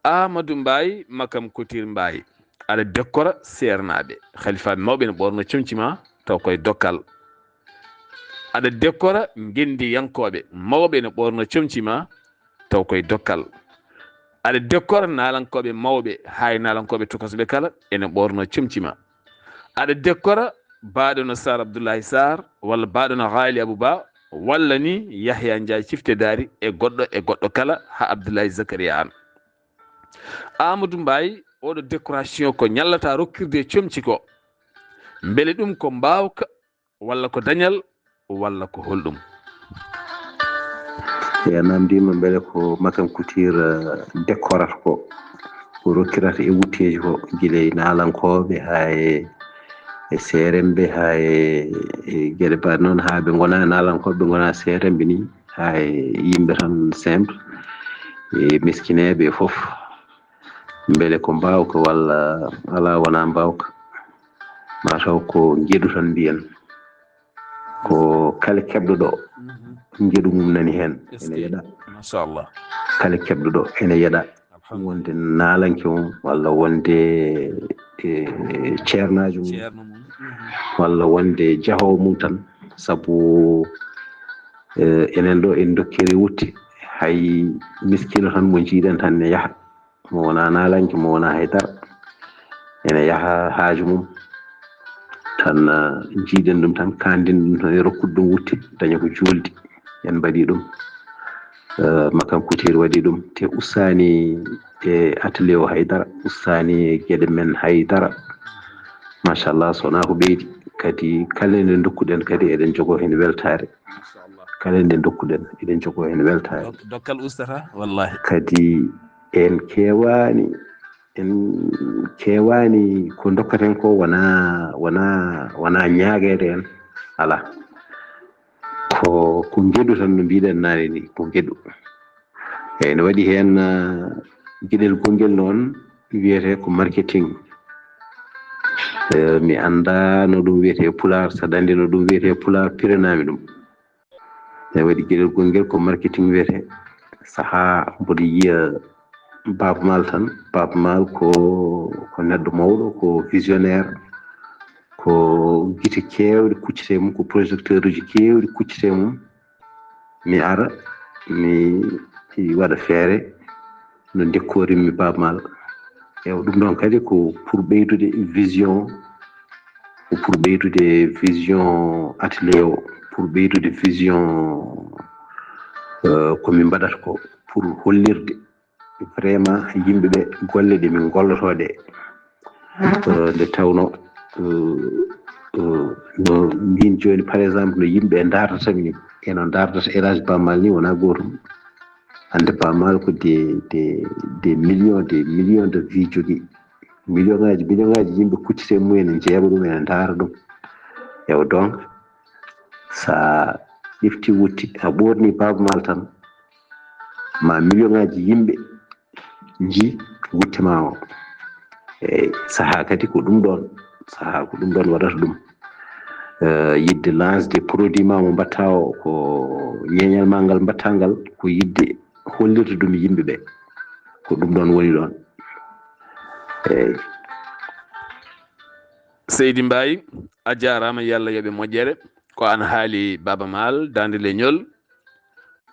Amadou Mbaye Makam Kutir Mbaye, aɗa dekkora seernaaɓe, halifaaɓe mawɓe ene ɓoorno comci ma, taw koye dokkal. Aɗa dekkora ngenndiyankooɓe mawɓe ene ɓoorno comci ma, taw koye dokkal. Aɗa dekkora naalankooɓe mawɓe, haa e naalankooɓe tokosɓe kala, ene ɓoorno comci ma. Aɗa dekkora baaɗo no Sar Abdoulaye Sar, walla baaɗo no Haali Abou Ba, walla ni Yahya Ndiaye Cifte Daari e goɗɗo e goɗɗo kala, haa Abdoulaye Zakaria Anne. Amadou Mbaye, oɗo décoration ko ñallata rokkirde e comci ko. Mbele ɗum ko mbaawka, walla ko dañal, walla ko holɗum? E a namdiima mbele ko Makam Kutir, eh, décorata ko, ko rokkirata e wutteeji ko, gila e naalankooɓe haa e, e seeremɓe, haa e, e geɗe mbaɗe noon, haa ɓe ngonaa naalankooɓe, ɓe ngonaa seeremɓe ni, haa e yimɓe tan simple, e miskineeɓe e fof. Mbele ko mbaawka walla alaa wonaa mbaawka? Mataw ko njeɗu tan mbiyen. Ko kala keɓɗo ɗo, njeɗu mum nani heen, ene yeɗa. Machallah. Kala keɓɗo ɗo, ene yeɗa. Wonde naalanke mum, walla wonde, e, ceernaajo mum, walla wonde jahoowo mum tan, Sabu, eh, enen ɗo en dokkere wutte, hay miskino tan mo njiiɗen tan ne yaha, mo wona naalanke, mo wona haydara, ene yaha haaju mum tan, eh, njiiɗen ɗum tan, kandin ɗum tan, e rokkude ɗum wutte, daña ko juuldi. En mbaɗi ɗum. Eh, Makam Couture waɗi ɗum, te ustaani e atelier o haydara, ustaani e geɗe men haydara. Machallah, so wonaa ko ɓeydi. Kadi kala nde ndokkuɗen kadi eɗen jogoo heen weltaare. Kala nde ndokkuɗen eɗen jogoo heen weltaare. Dok-, dokkal ustata, wallahi. Kadi en keewaani, en keewaani ko ndokkaten ko wonaa, wonaa, wonaa ñaageede en. Alaa. Ko, ko ngeɗu tan no mbiɗen naane ni, ko ngeɗu. Eyyi, ne waɗi heen, ah, geɗel gongel noon wiyetee ko marketing. Eh, mi anndaa no ɗum wiyetee e Pulaar, saɗa anndi no ɗum wiyetee e Pulaar, piranaa mi ɗum. Ne waɗi geɗel gongel ko marketing wiyetee. Sahaa mboɗo yiya Baaba Maal tan, Baaba Maal ko, ko neɗɗo mawɗo, ko visionnaire, ko gite keewɗe kuccitee mum, ko projecteur uji keewɗi kuccitee mum. Mi ara, mi, mi waɗa feere no ndekkorimmi Baaba Maal. Ewa, ɗum ɗon kadi ko pour ɓeydude vision, ko pour ɓeydude vision atelier o, pour ɓeydude vision, euh, ko min mbaɗata ko, pour hollirde vraiment yimɓe ɓe golle ɗe min gollotoo ɗe, eh, nde tawno, eh, eh, no min jooni, par exemple, no yimɓe ndaardata min, e no ndaardata El Hadj Baaba Maal ni, wonaa gootum. Hannde Baaba Maal ko des, des, des millions, des millions de vies jogii. Million ngaaji, million ngaaji yimɓe kuccitee mum, ene njeeɓa ɗum, ene ndaara ɗum. Ewa, donc, so a ƴefti wutte, a ɓoorni Baaba Maal tan, ma million ngaaji yimɓe njii wutte ma o. Eyi, sahaa kadi ko ɗum ɗoon, sahaa ko ɗum ɗoon waɗata ɗum. Eh, yiɗde lancé de produit ma mo mbaɗta o, ko ñeeñal ma ngal mbaɗta ngal, ko yiɗde hollirde ɗum yimɓe ɓe. Ko ɗum ɗoon woni ɗoon. Eyi. Seydi Mbaye, a jaaraama, yo Allah yoɓe moƴƴere. Ko aan haali Baaba Maal, Daande Leñol.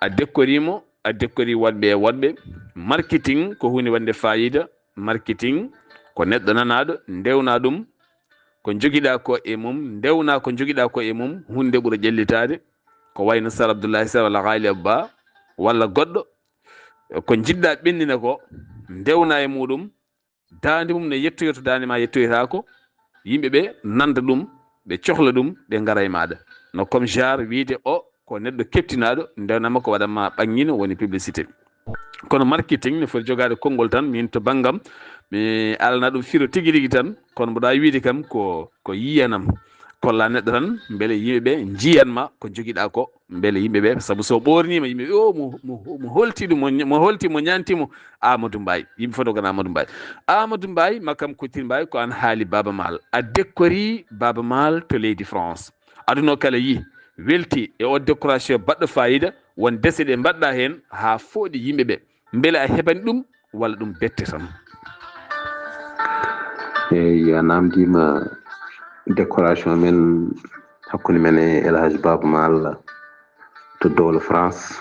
A dekkorii mo, a dekkorii waɗɓe e woɗɓe. Marketing ko huunde waɗnde faayiida. Marketing ko neɗɗo nanaaɗo, ndewnaa ɗum ko njogiɗaa ko e mum, ndewnaa ko njogiɗaa ko e mum, huunde ɓura ƴellitaade. Ko wayno Sar Abdullahi Sar walla Haali Abba walla goɗɗo. Ko njiɗɗaa ɓennina ko, ndewnaa e muɗum, daande mum ne yettoyoo to daande ma yettoytaako, yimɓe ɓe nanda ɗum, ɓe cohla ɗum, ɓe ngara e maaɗa. No comme genre wiyde o ko neɗɗo keptinaaɗo, ndewnaa makko waɗan ma ɓanngino, woni publicité. Kono marketing ne foti jogaade konngol tan, min to banngam, mi alana ɗum firo tigi rigi tan, kono mboɗa wiyde kam ko, ko yiyanam. Kolla neɗɗo tan, mbele yimɓe ɓe njiyan ma ko njogiɗaa ko, mbele yimɓe ɓe, sabu so ɓoorniima yimɓe ɓe, "O, mo, mo, mo holti ɗum, mo, mo holti, mo ñaanti mo?" Amadou Mbaye, yimɓe fof ndogana Amadou Mbaye. Amadou Mbaye, Makam Couture Mbaye, ko aan haali Baaba Maal. A dekkorii Baaba Maal to leydi France. Aduna o kala yii, welti e o décoration baɗɗo faayiida, won dese ɗe mbaɗɗa heen haa fooɗi yimɓe ɓe. Mbele a heɓani ɗum walla ɗum bette tan? Eyi, a naamndiima décoration men hakkunde men e El Hadj Baaba Maal to dowla France.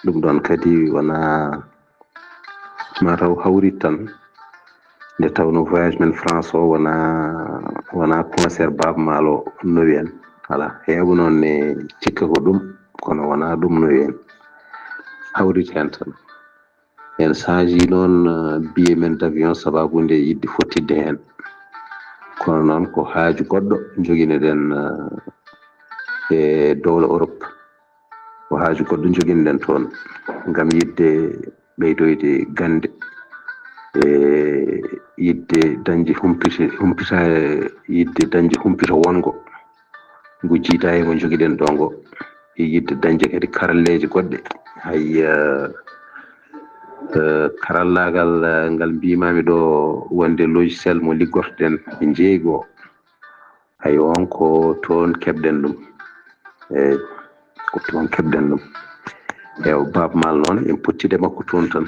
Ɗum ɗoon kadi wonaa mataw hawrit tan, nde tawno voyage men France o wonaa, wonaa concert Baaba Maal o nowi en. Alaa, heewɓe noon ne cikka ko ɗum, kono wonaa ɗum nowi en. Hawrit heen tan. En change noon, eh, billet men d'avion sababu nde yiɗde fottidde heen. Kono noon ko haaju goɗɗo njoginoɗen, eh, e dowla Europe. Ko haaju goɗɗo njoginoɗen toon ngam yiɗde ɓeydoyde gannde, e yiɗde dañde humpite, humpita, yiɗde dañde humpito wonngo ngu jiidaa e ngo njogiɗen ɗo ngo, e yiɗde dañde kadi karalleeje goɗɗe. Hay, eh, eh, karallaagal, eh, ngal mbiimaami ɗo wonde logiciel mo liggortoɗen e njeeygu o, hay on ko toon keɓɗen ɗum. Eyi, ko toon keɓɗen ɗum. Ewa, Baaba Maal noon, en pottiɗe makko toon tan.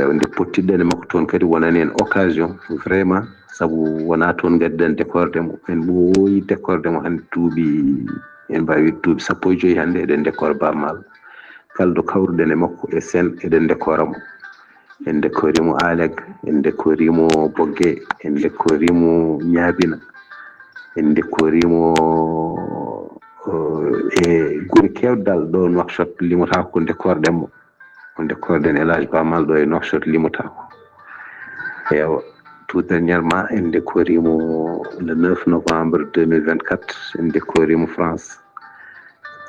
Ewa, nde pottiɗen e makko toon kadi wonani en occasion vraiment, sabu wonaa toon ngaddiɗen décorde mo. En ɓooyi décorde mo hannde duuɓi, en mbaawi wiide duuɓi sappo e joy hannde eɗen décorde Baaba Maal. Kala ɗo kawruɗen e makko e scène eɗen décora mo. En décori mo Aleg, en décori mo Bogge, en décori mo Ñaabina, en décori mo, eh, e gure keewɗe dal ɗo Nouakchott limotaako ko décorɗen mo. Wonde korɗen El Hadj Ba Maal ɗo e Nouakchott limotaako. Ewa, tout dernièrement, en décori mo le neuf novembre deux mille vingt-quatre, en décori mo France.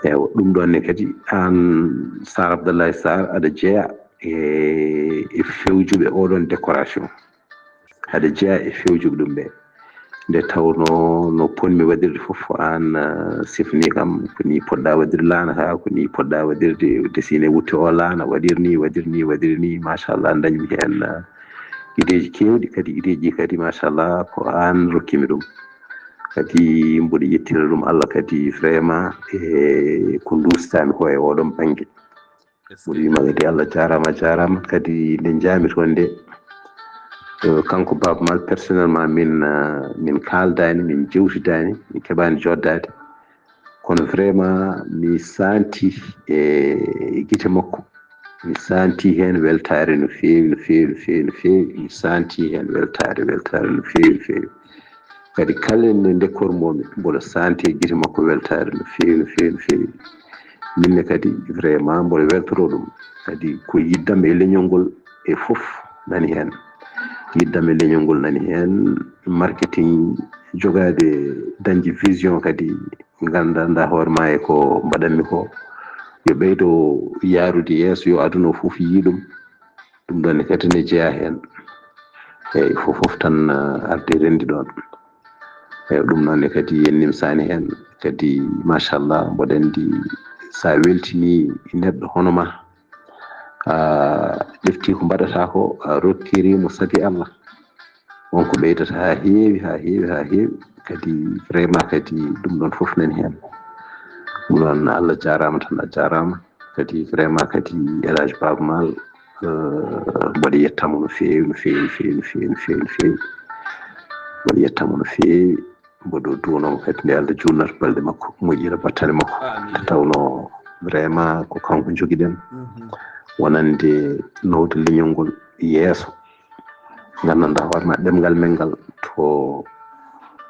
Ewa, ɗum ɗon ne kadi, aan Sarr Abdoulaye Sarr, aɗa jeya e, e fewjuɓe oɗon décoration. Aɗa jeya e fewjuɓe ɗum ɓe. Nde tawnoo no potmi waɗirde fof, ko aan, ah, sifni kam, ko nii poɗɗaa waɗirde laana kaa, ko nii poɗɗaa waɗirde, dessiner wutte o laana, waɗir nii, waɗir nii, waɗir nii, machallah, ndañmi heen, ah, ideeji keewɗi, kadi ideeji ɗi kadi, machallah, ko aan rokkimi ɗum. Kadi mboɗo yettira ɗum Allah kadi vraiment, e ko nduustaa-mi ko e oɗon bannge. Mboɗo wiima kadi Allah jaaraama, a jaaraama. Kadi nde njaami toon nde, eh, kanko Baaba Maal personnellement min, eh, min kaaldaani, min njewtidaani, min keɓaani joddaade. Kono vraiment mi santi e gite makko, mi santi heen weltaare no feewi, no feewi, no feewi, no feewi. Mi santi heen weltaare, weltaare no feewi, no feewi. Kadi kala nde décor-mi mo, mboɗo santi e gite makko weltaare no feewi, no feewi, no feewi. Min ne kadi vraiment mboɗo weltoroo ɗum. Kadi ko yiɗde am e leñol ngol e fof nani heen. Yiɗde am e leñol ngol nani heen. Marketing, jogaade, dañde vision kadi nganndanɗaa hoore maa e ko mbaɗanmi ko. Yo ɓeydo yaarude yeeso, yo aduna o fof yii ɗum. Ɗum ɗon ne kadi ne jeyaa heen. Eeyi, fof fof tan, ah, arde renndi ɗoon. Eeyi, ɗum noon ne kadi en nimsaani heen. Kadi, machallah, mboɗo anndi so a weltinii neɗɗo hono maa, a ƴeftii ko mbaɗataa ko, a rokkiri mo sabi Allah, won ko ɓeydata haa heewi, haa heewi, haa heewi. Kadi, vraiment, kadi ɗum ɗoon fof nani heen. Ɗum noon, Allah jaaraama tan, a jaaraama. Kadi vraiment kadi El Hadj Baaba Maal, eh, mboɗo yettamo no feewi, no feewi, no feewi, no feewi, no feewi, no feewi. Mboɗo yettamo no feewi. Mboɗo duwanomo kadi nde Allah juutnata balɗe makko, moƴƴina battane makko. Amiin. Nde tawnoo vraiment ko kanko njogiɗen. Mhm. Wonande nawde leñol ngol yeeso. Nganndanɗaa hoore maa ɗemngal men ngal to,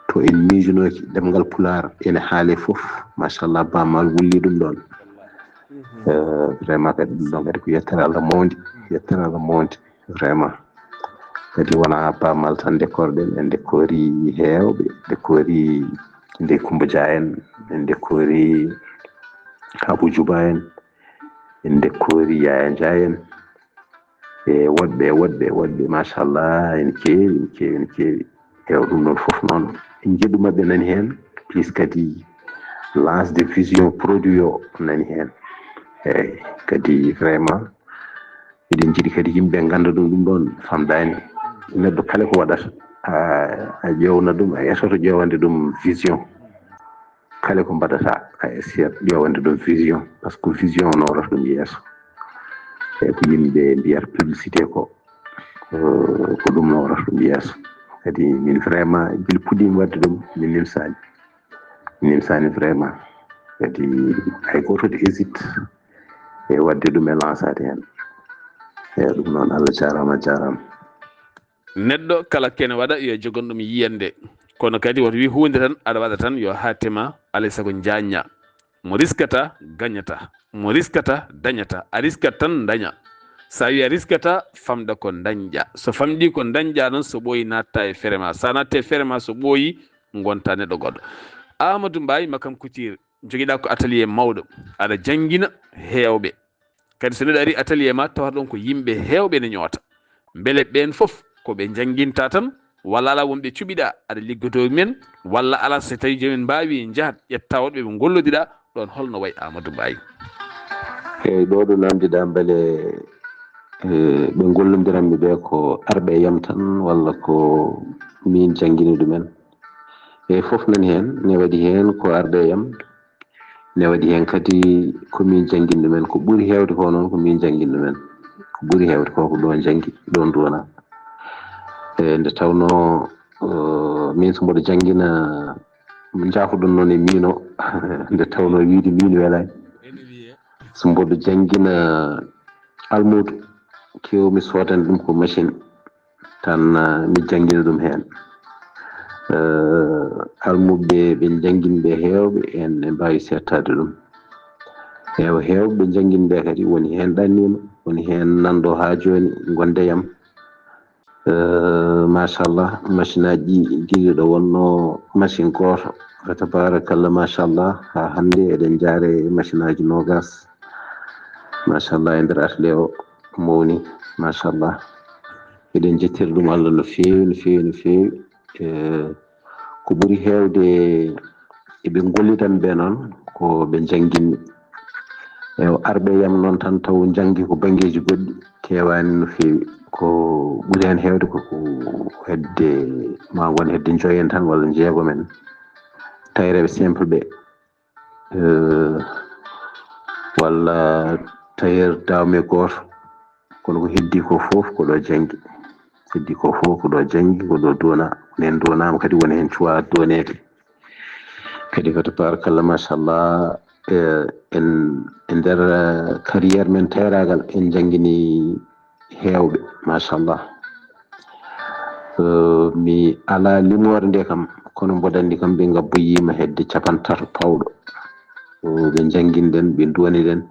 to en miijinooki ɗemngal Pulaar ene haalee fof. Machallah, Baaba Maal wulli ɗum ɗoon. Mhm. Eh, vraiment kadi ɗum ɗoon kadi ko yettere Allah mawnde, yettere Allah mawnde, vraiment. Kadi wonaa Baaba Maal tan décorɗen, en décori heewɓe, décori nde Kumba Dia en, en décori Abou Djouba en, en décori Yaya Ndiaye en. E woɗɓe, e woɗɓe, e woɗɓe, machallah, ene keewi, ene keewi, ene keewi. Ewa, ɗum ɗon fof noon, njiɗu maɓɓe nani heen, plus kadi lance de vision produit o nani heen. Eeyi, kadi vraiment, eɗen njiɗi kadi yimɓe ngannda ɗum, ɗum ɗon famdaani. Neɗɗo kala ko waɗata, a, a ƴeewna ɗum, a etoto ƴeewande ɗum vision. Kala ko mbaɗata, a essayat ƴeewande ɗum vision, par ce que vision nawrata ɗum yeeso. E ko yimɓe mbiyata publicité ko, eh, ko ɗum nawrata ɗum yeeso. Kadi min vraiment, gila puɗɗiimi waɗde ɗum, min nimsaani. Min nimsaani vraiment. Kadi hay gooto ne hésite e waɗde ɗum e lançaade heen. E ɗum noon, Allah jaaraama, a jaaraama. Neɗɗo kala kene waɗa, yo jogon ɗum yiyannde. Kono kadi woto wi huunde tan, aɗa waɗa tan, yo haatte ma, alay sago njañña. Mo riskata, gañata. Mo riskata, dañata. A riskat tan, daña. So a wi a riskata, famɗa ko dañƴa. So famɗi ko dañƴa noon, so ɓooyi natta e fere ma. So a natta e fere ma, so ɓooyi, ngonta neɗɗo goɗɗo. Amadou Mbaye, Makam Couture, jogiɗa ko atelier mawɗo. Aɗa janngina heewɓe. Kadi so neɗɗo ari atelier ma, tawata ɗon ko yimɓe heewɓe ne ñoota. Mbele ɓeen fof ko ɓe njannginta tan, walla alaa wonɓe cuɓiɗa aɗa liggotoo e men, walla alaa so tawii joomum en mbaawii njahat ƴetta woɗɓe ɓe ngollodiɗa ɗoon, holno wayi Amadou Mbaye? Eeyi, ɗo ɗo namdiɗa mbele, eh, ɓe ngollondiranmi ɓe ko arɓe e yam tan walla ko miin janngini ɗumen? Eeyi, fof nani heen, ne waɗi heen ko arɓe e yam, ne waɗi heen kadi ko miin janngini ɗumen, ko ɓuri heewde ko noon ko miin janngini ɗumen. Ɓuri heewde ko ko ɗo janngi, ɗon duwana. E nde tawnoo, eh, min so mboɗo janngina, njaafo-ɗon noon e miino, nde tawnoo wiide miin welaani. So mboɗo janngina almuudo, keewmi soodande ɗum ko machine, tan, eh, mi janngina ɗum heen. Eh, almuɓɓe ɓe njanngin ɓe heewɓe en, ɓe mbaawi seettaade ɗum. Heew-, heewɓe ɓe njanngin ɓe kadi woni heen ɗanniima, woni heen nanɗo haa jooni, ngonde yam. Eh, machallah, machine aji ɗi, gila ɗo wonno machine gooto. Fa tabarakallah, machallah, haa hannde eɗen njaare machine aji noogas. Machallah, e nder atelier o mawni, machallah. Eɗen njettira ɗum Allah no feewi, no feewi, no feewi. Eh, ko ɓuri heewde e ɓe ngollidan ɓe noon, ko ɓe njannginmi. E o arɓe yam noon tan taw njanngi ko banngeeji goɗɗi, keewaani no feewi. Ko ɓuri heen heewde ko, ko hedde, ma ngon hedde njoyen tan walla njeegom en. Tayreeɓe simple ɓe. Eh, walla tailleur dame gooto, kono ko heddi ko fof ko ɗo janngi. Heddi ko fof ko ɗo janngi, ko ɗo duwana, nen duwanaama kadi woni heen cuwaa duwaneede. Kadi ko tabarakallah, machallah, eh, en, e nder, eh, carrière men tayraagal, en njanngini heewɓe, machallah. Eh, mi alaa limoore nde kam, kono mboɗo anndi kam ɓe ngabboyiima hedde capanɗe tato pawɗo. Eh, ɓe njannginɗen, ɓe nduwaniɗen.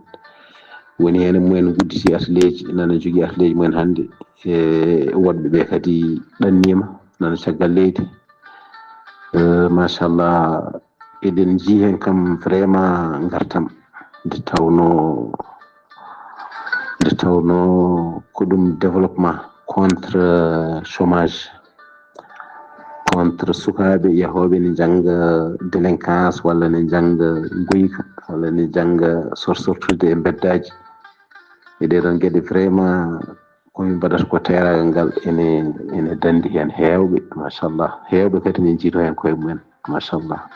Woni heen e mumen gudditi ateleeji, nana jogii ateleeji mumen hannde. E woɗɓe ɓe kadi ɗanniima, nana caggal leydi. Eh, machallah, eɗen njii heen kam vraiment ngartam. Nde tawnoo, nde tawnoo ko ɗum développement contre chômage, contre sukaaɓe yahooɓe ne njannga délinquance walla ne njannga guyka walla ne njannga sor-, sortude e mbeddaaji. E ɗee ɗoon geɗe vraiment ko min mbaɗata ko teeraangal ngal ene, ene danndi heen heewɓe, machallah. Heewɓe kadi ne njiytoo heen koye mumen, machallah.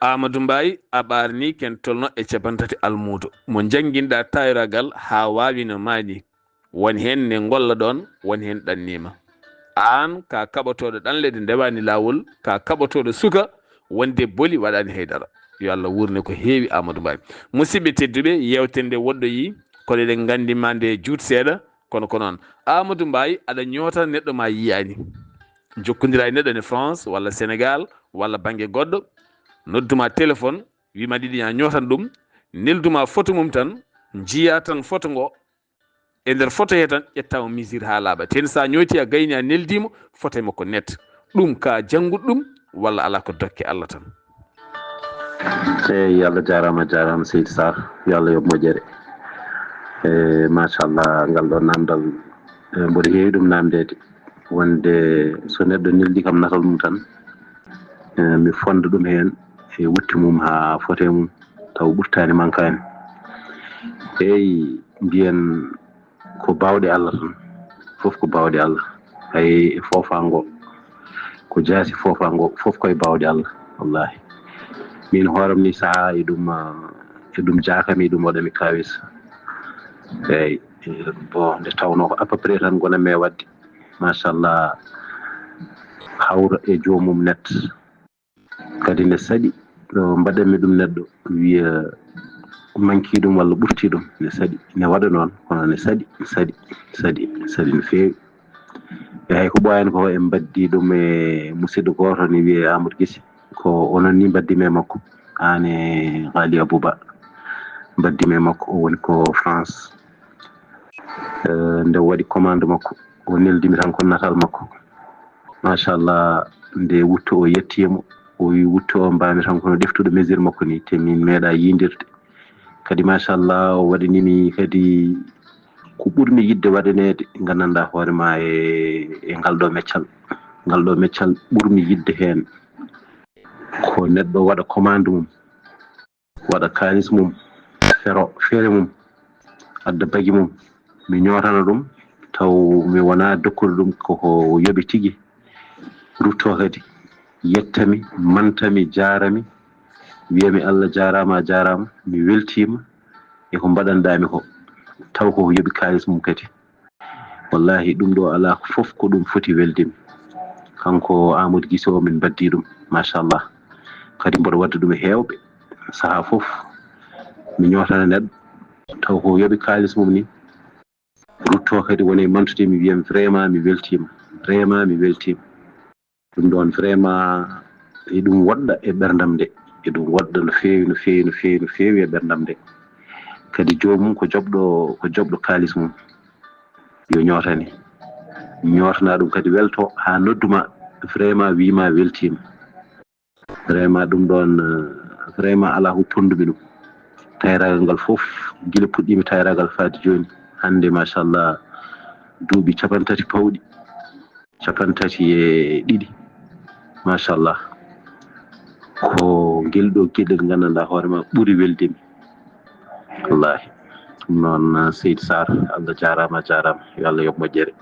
Amadou Mbaye, a ɓaarnii ken tolno e capanɗe tati almuudo mo njannginɗaa tayraagal haa waawi no maani. Won heen ne ngolla ɗoon, won heen ɗanniima. Aan ka kaɓotooɗo ɗanle ɗe ndewaani laawol, ka kaɓotooɗo suka wonde boli waɗaani haydara. Yo Allah wuurne ko heewi Amadou Mbaye. Musidɓe tedduɓe, yeewtere nde woɗɗoyii, kono eɗen nganndi ma nde juut seeɗa, kono ko noon. Amadou Mbaye, aɗa ñoota neɗɗo ma yiyaani. Jokkondiraa e neɗɗo ne France walla Sénégal walla bannge goɗɗo, nodduma téléphone, wiima ɗiɗi ñaa ñootan ɗum, nelduma photo mum tan, njiyaa tan photo ngo. E nder photo he tan ƴettaama mesure haa laaɓa. Ten so a ñooti a gayni a neldiimo photo makko net. Ɗum ka jannguɗo ɗum walla alaa ko dokke Allah tan. Eeyi, Allah jaaraama, jaaraama Seydi Sarr, yo Allah yoɓ moƴƴere. E machallah, ngal ɗo namdal, e, mboɗo heewi ɗum namdeede. Wonde so neɗɗo neldi kam natal mum tan, e, mi fonda ɗum heen e wutte mum haa fote mum, taw ɓurtaani mankaani. Eeyi, mbiyen ko baawɗe Allah tan, fof ko baawɗe Allah. Hay e foofaango, ko jaasi foofaango, fof koye baawɗe Allah, wallahi. Min hooram ni sahaa e ɗum, ah, e ɗum jaakami, e ɗum waɗami kaawis. Eeyi, bon, nde tawnoo ko à peu près tan ngonanmi e waɗde, machallah, hawra e joomum net. Kadi ne saɗi, ɗo mbaɗanmi ɗum neɗɗo wiya manki ɗum walla ɓurti ɗum, ne saɗi. Ne waɗa noon, kono ne saɗi, ne saɗi, ne saɗi, ne saɗi no feewi. E hay ko ɓooyaani ko, en mbaddi ɗum e musidɗo gooto ne wiyee Amadou Gisi. Ko onon ni mbaddi mi e makko, aan e Ghali Abouba. Mbaddi mi e makko, o woni ko France. Eh, nde o waɗi commande makko, o neldimi tan ko natal makko. Machallah, nde wutto o yettiimo, o wi wutto o mbaami tan kono ɗeftuɗo mesure makko ni, te min meeɗa yiidirde. Kadi machallah, o waɗanimi kadi ko ɓurmi yiɗde waɗaneede, nganndanɗaa hoore ma e, e ngal ɗo meccal. Ngal ɗo meccal ɓurmi yiɗde heen ko neɗɗo waɗa commande mum, waɗa kaalis mum, fero, feere mum, adda bagi mum, mi ñootana ɗum, taw mi wonaa dokkude ɗum koko yoɓi tigi, ruttoo kadi, yettami, mantami, jaarami, wiyami Allah jaaraama, a jaaraama, mi weltiima e ko mbaɗanɗaami ko. taw ko yoɓi kaalis mum kadi. Wallahi, ɗum ɗo alaa fof ko ɗum foti welde mi. Kanko Amadou Guissé o, min mbaddi ɗum, machallah. Kadi mboɗo wadda ɗum e heewɓe, sahaa fof mi ñootana neɗɗo, taw ko yoɓi kaalis mum ni, rutto kadi woni e mantude, mi wiyam vraiment mi weltiima, vraiment mi weltiima. Ɗum ɗoon vraiment e ɗum woɗɗa e ɓerndam nde, e ɗum woɗɗa no feewi, no feewi, no feewi, no feewi e ɓerndam nde. Kadi joomum ko joɓɗo, ko joɓɗo kaalis mum, yo ñootane, ñootana ɗum kadi welto haa nodduma, vraiment wiima weltiima. Vraiment ɗum ɗoon, eh, vraiment alaa ko ponndumi ɗum. Tayraagal ngal fof, gila puɗɗiimi tayraagal faade jooni, hannde machallah duuɓi capantati pawɗi, capantati e ɗiɗi, machallah. Ko ngel ɗo geɗel nganndanɗaa hoore ma ɓuri welde mi. Wallahi. Ɗum noon, Seydi Sarr, Allah jaaraama, a jaaraama. Yo Allah yoɓ moƴƴere.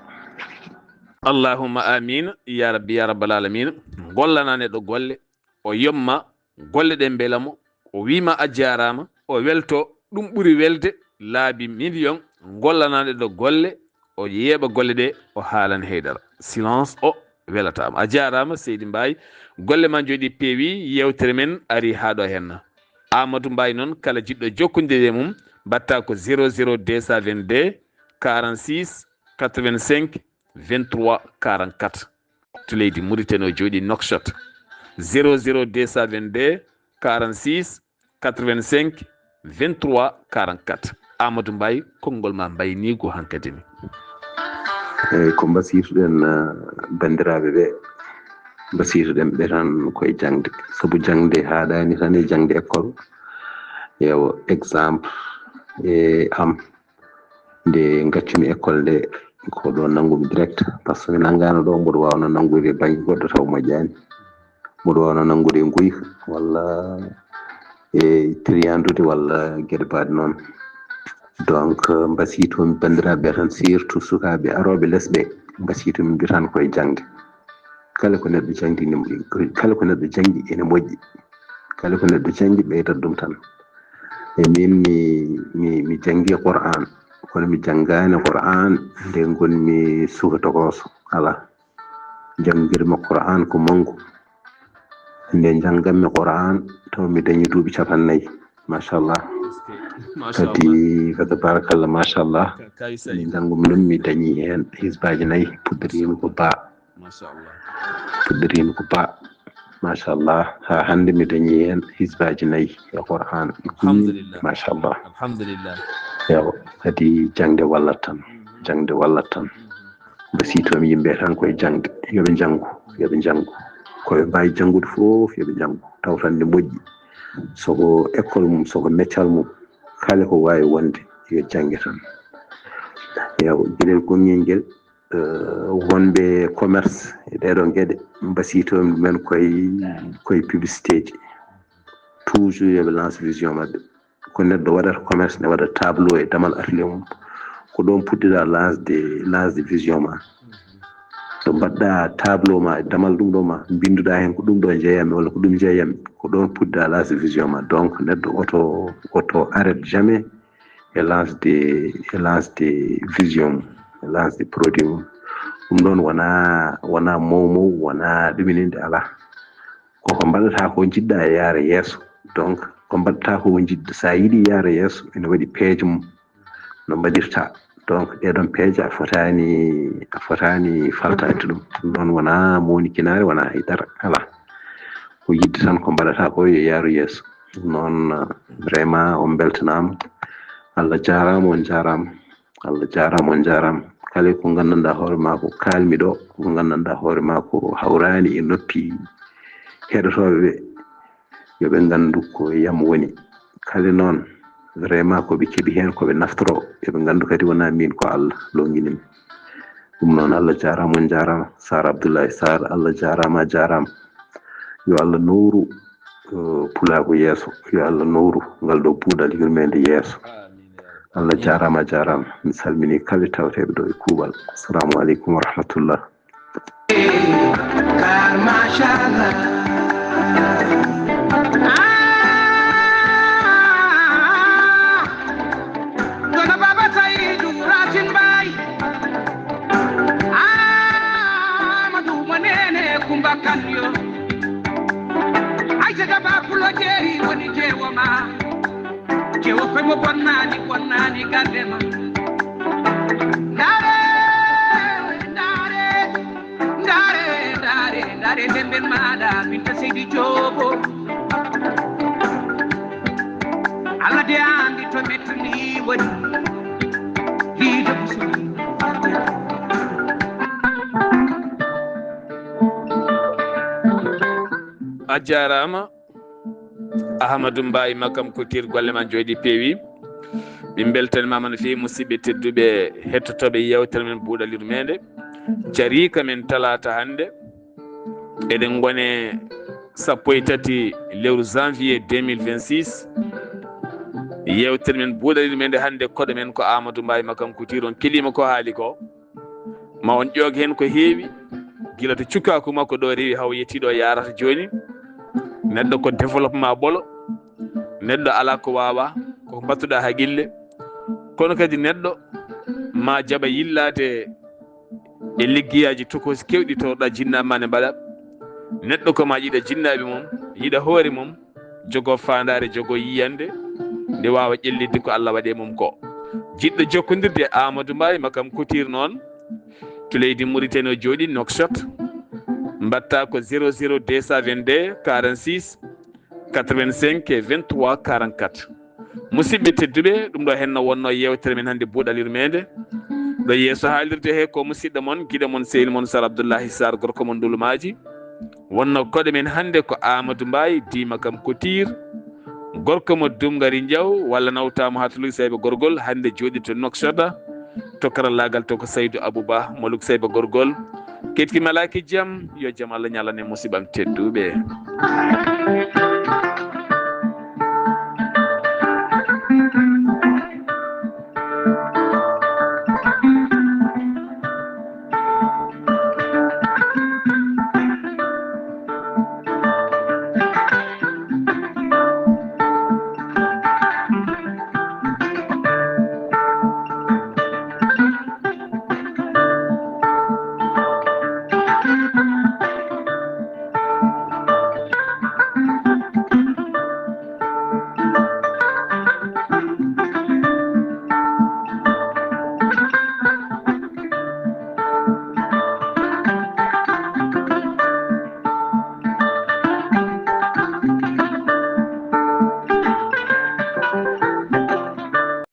Allahumma amin, ya rabbi, ya rabbal alamin. Gollana neɗɗo golle, o yomma golle ɗen mbela mo, o wiima a jaaraama, o welto, ɗum ɓuri welde laabi million. Gollana neɗɗo golle, o yeeɓa golle ɗe, o haalana haydara. Silence o welataama. A jaaraama Seydi Mbaye, golle ma njooɗi peewi, yeewtere men ari haa ɗo henna. Amadou Mbaye noon, kala jiɗɗo jokkondirde e mum, mbaɗta ko zéro zéro deux cent vingt-deux quarante-six quatre-vingt-cinq vingt-trois quarante-quatre. To leydi Mauritanie, o jooɗi Nouakchott. Zéro zéro deux cent vingt-deux quarante-six quatre-vingt-cinq vingt-trois quarante-quatre. Amadou Mbaye, konngol ma mbayniigu hankadi ni. Eeyi, ko mbasiytuɗen, eh, banndiraaɓe ɓe, mbasiytuɗen ɓe tan koye jaŋde. Sabu jaŋde haaɗaani tan e jaŋde école. Yeewa, exemple, e am, nde ngaccumi école nde, ko ɗo nanngumi direct, par ce que mi nanngaano ɗo, mboɗo waawno nanngude bannge goɗɗo taw moƴƴaani. Mboɗo waawno nanngude e nguyka walla e triyandude walla geɗe mbaɗe noon. Donc, mbasiytoomi banndiraaɓe ɓe tan, surtout sukaaɓe arooɓe les ɓe, mbasiytoomi ɓe tan koye jaŋde. Kala ko neɗɗo jaŋdi ne, kala ko neɗɗo jaŋgi ene moƴƴi. Kala ko neɗɗo jaŋgi ɓeydat ɗum tan. E min mi, mi, mi janngi Qur'an, kono mi janngaani Qur'an nde ngonmi suka tokooso, alaa. Janngirmi Qur'an ko manngu. Nde njannganmi Qur'an, taw mi dañi duuɓi capannayyi. Machallah. Kadi, fa tabarakallah, machallah. Nde njanngumi ɗum, mi dañi heen hisbaaji nayi, puɗɗoriimi ko ba. Puɗɗoriimi ko ba. Machallah. Haa hannde mi dañi heen hisbaaji nayi e Qur'an. Machallah. Yawa, kadi jaŋde wallat tan. Jaŋde wallat tan. Mbasiytoomi yimɓe tan koye jaŋde, yo ɓe njanngu, yo ɓe njanngu. Ko ɓe mbaawi janngude fof, yo ɓe njanngu. Taw tan ne moƴƴi. So ko école mum, so ko meccal mum, kala ko waawi wonde, yo jannge tan. Yawa, geɗel gomngel ngel, eh, wonɓe commerce e ɗee ɗoo geɗe, mbasiytoomi ɗumen koye, koye publicité ji. Toujours yo ɓe lance vision maɓɓe. Ko neɗɗo waɗata commerce ne waɗa tableau e damal atelier mum. Ko ɗoon puɗɗiɗa lance de, lance de vision ma. To mbaɗɗa tableau ma e damal ɗum ɗo ma, mbinnduɗa heen ko ɗum ɗo jeeyami walla ko ɗum jeeyami. Ko ɗoon puɗɗiɗa lance de vision ma. Donc neɗɗo oto, oto arrête jamais e lance de, e lance de vision mum, e lance de produit mum. Ɗum ɗoon wona, wona mowmow, wona ɗumininde, alaa. Koko mbaɗata ko njiɗɗa e yaara yeeso. Donc ko mbaɗata ko njiɗɗa, sa yiɗi yaara yeeso, ene waɗi peeje mum no mbaɗirta. Donc ɗee ɗoon peeje a fotaani, a fotaani faltaade ɗum. Ɗum ɗoon wona mownikinaare, wona hay dara, alaa. Ko yiɗde tan ko mbaɗata ko yo yaaru yeeso. Ɗum noon, vraiment on mbeltanaama. Allah jaaraama, on njaaraama. Allah jaaraama, on njaaraama. Kala ko nganndanɗaa hoore maa ko kaalmi ɗo, ko nganndanɗaa hoore maa ko hawraani e noppi heɗotooɓe ɓe, yo ɓe nganndu ko yam woni. Kala noon, vraiment ko ɓe keɓi heen ko ɓe naftoroo, yo ɓe nganndu kadi wonaa miin, ko Allah longini mi. Ɗum noon, Allah jaaraama, on njaaraama. Saar Abdullahi Saar, Allah jaaraama, a jaaraama. Yo Allah nowru, eh, Pulaagu yeeso. Yo Allah nowru ngal ɗo buuɗal yurmeende yeeso. Allah jaaraama, a jaaraama. Mi salminii kala tawteeɓe ɗo e kuuɓal. Assalamu aleykum wa rahmatullah. Kar machallah. Ah, kono Baba Taye Kewo koy mo bonnani, bonnani galle ma. Ndare, ndare, ndare, ndare, ndare, ndemben maɗa, Binta Seydi Jobo. Allah de andi to mettani woni. Lijo kusuri. A jaaraama. Ahamadu Mbaye Makam Couture, golle ma jooɗi peewi. Min mbeltanimaama no feewi, musidɓe tedduɓe hettotooɓe yeewtere men Buuɗal Yurmeende. Cariika men talaata hannde. Eɗen ngone sappo e tati lewru janvier deux mille vingt-six. Yeewtere men Buuɗal Yurmeende hannde, koɗo men ko Amadou Mbaye Makam Couture. On keɗiima ko haali ko. Ma on ƴoog heen ko heewi, gila to cukaaku makko ɗo rewi, haw yettii ɗo yaarata jooni. Neɗɗo ko développement ɓolo, neɗɗo alaa ko waawaa, ko mbattuɗaa haqille. Kono kadi neɗɗo ma jaɓa yillaade e liggeyaaji tokoosi keewɗi tawɗaa jinnaaɓe ma ne mbaɗa. Neɗɗo ko ma yiɗa jinnaaɓe mum, yiɗa hoore mum, jogoo faandaare, jogoo yiyannde, nde waawa ƴellitde ko Allah waɗi e mum ko. Jiɗɗo jokkondirde e Amadou Mbaye Makam Couture noon, to leydi Mauritanie o jooɗi, Nouakchott, mbaɗta ko zéro zéro deux cent vingt-deux quarante-six quatre-vingt-cinq vingt-trois quarante-quatre. Musidɓe tedduɓe, ɗum ɗo henno wonno yeewtere men hannde Buuɗal Yurmeende. Ɗo yeeso haalirde he ko musidɗo mon, giɗo mon, sehil mon Sar Abdoullahi Sar, gorko mon Ndulumaaji. Wonno koɗo men hannde ko Amadou Mbaye, Dima Kam Couture, gorko mo Dumgari Njaw, walla nawta mo Hatuluki Sayba Gorgol, hannde jooɗi to Nouakchott, to karallaagal to ko Saydou Abouba, mo Luk Sayba Gorgol. Keɗki malaaki jam, yo jam Allah ñalane musiɓam tedduɓe.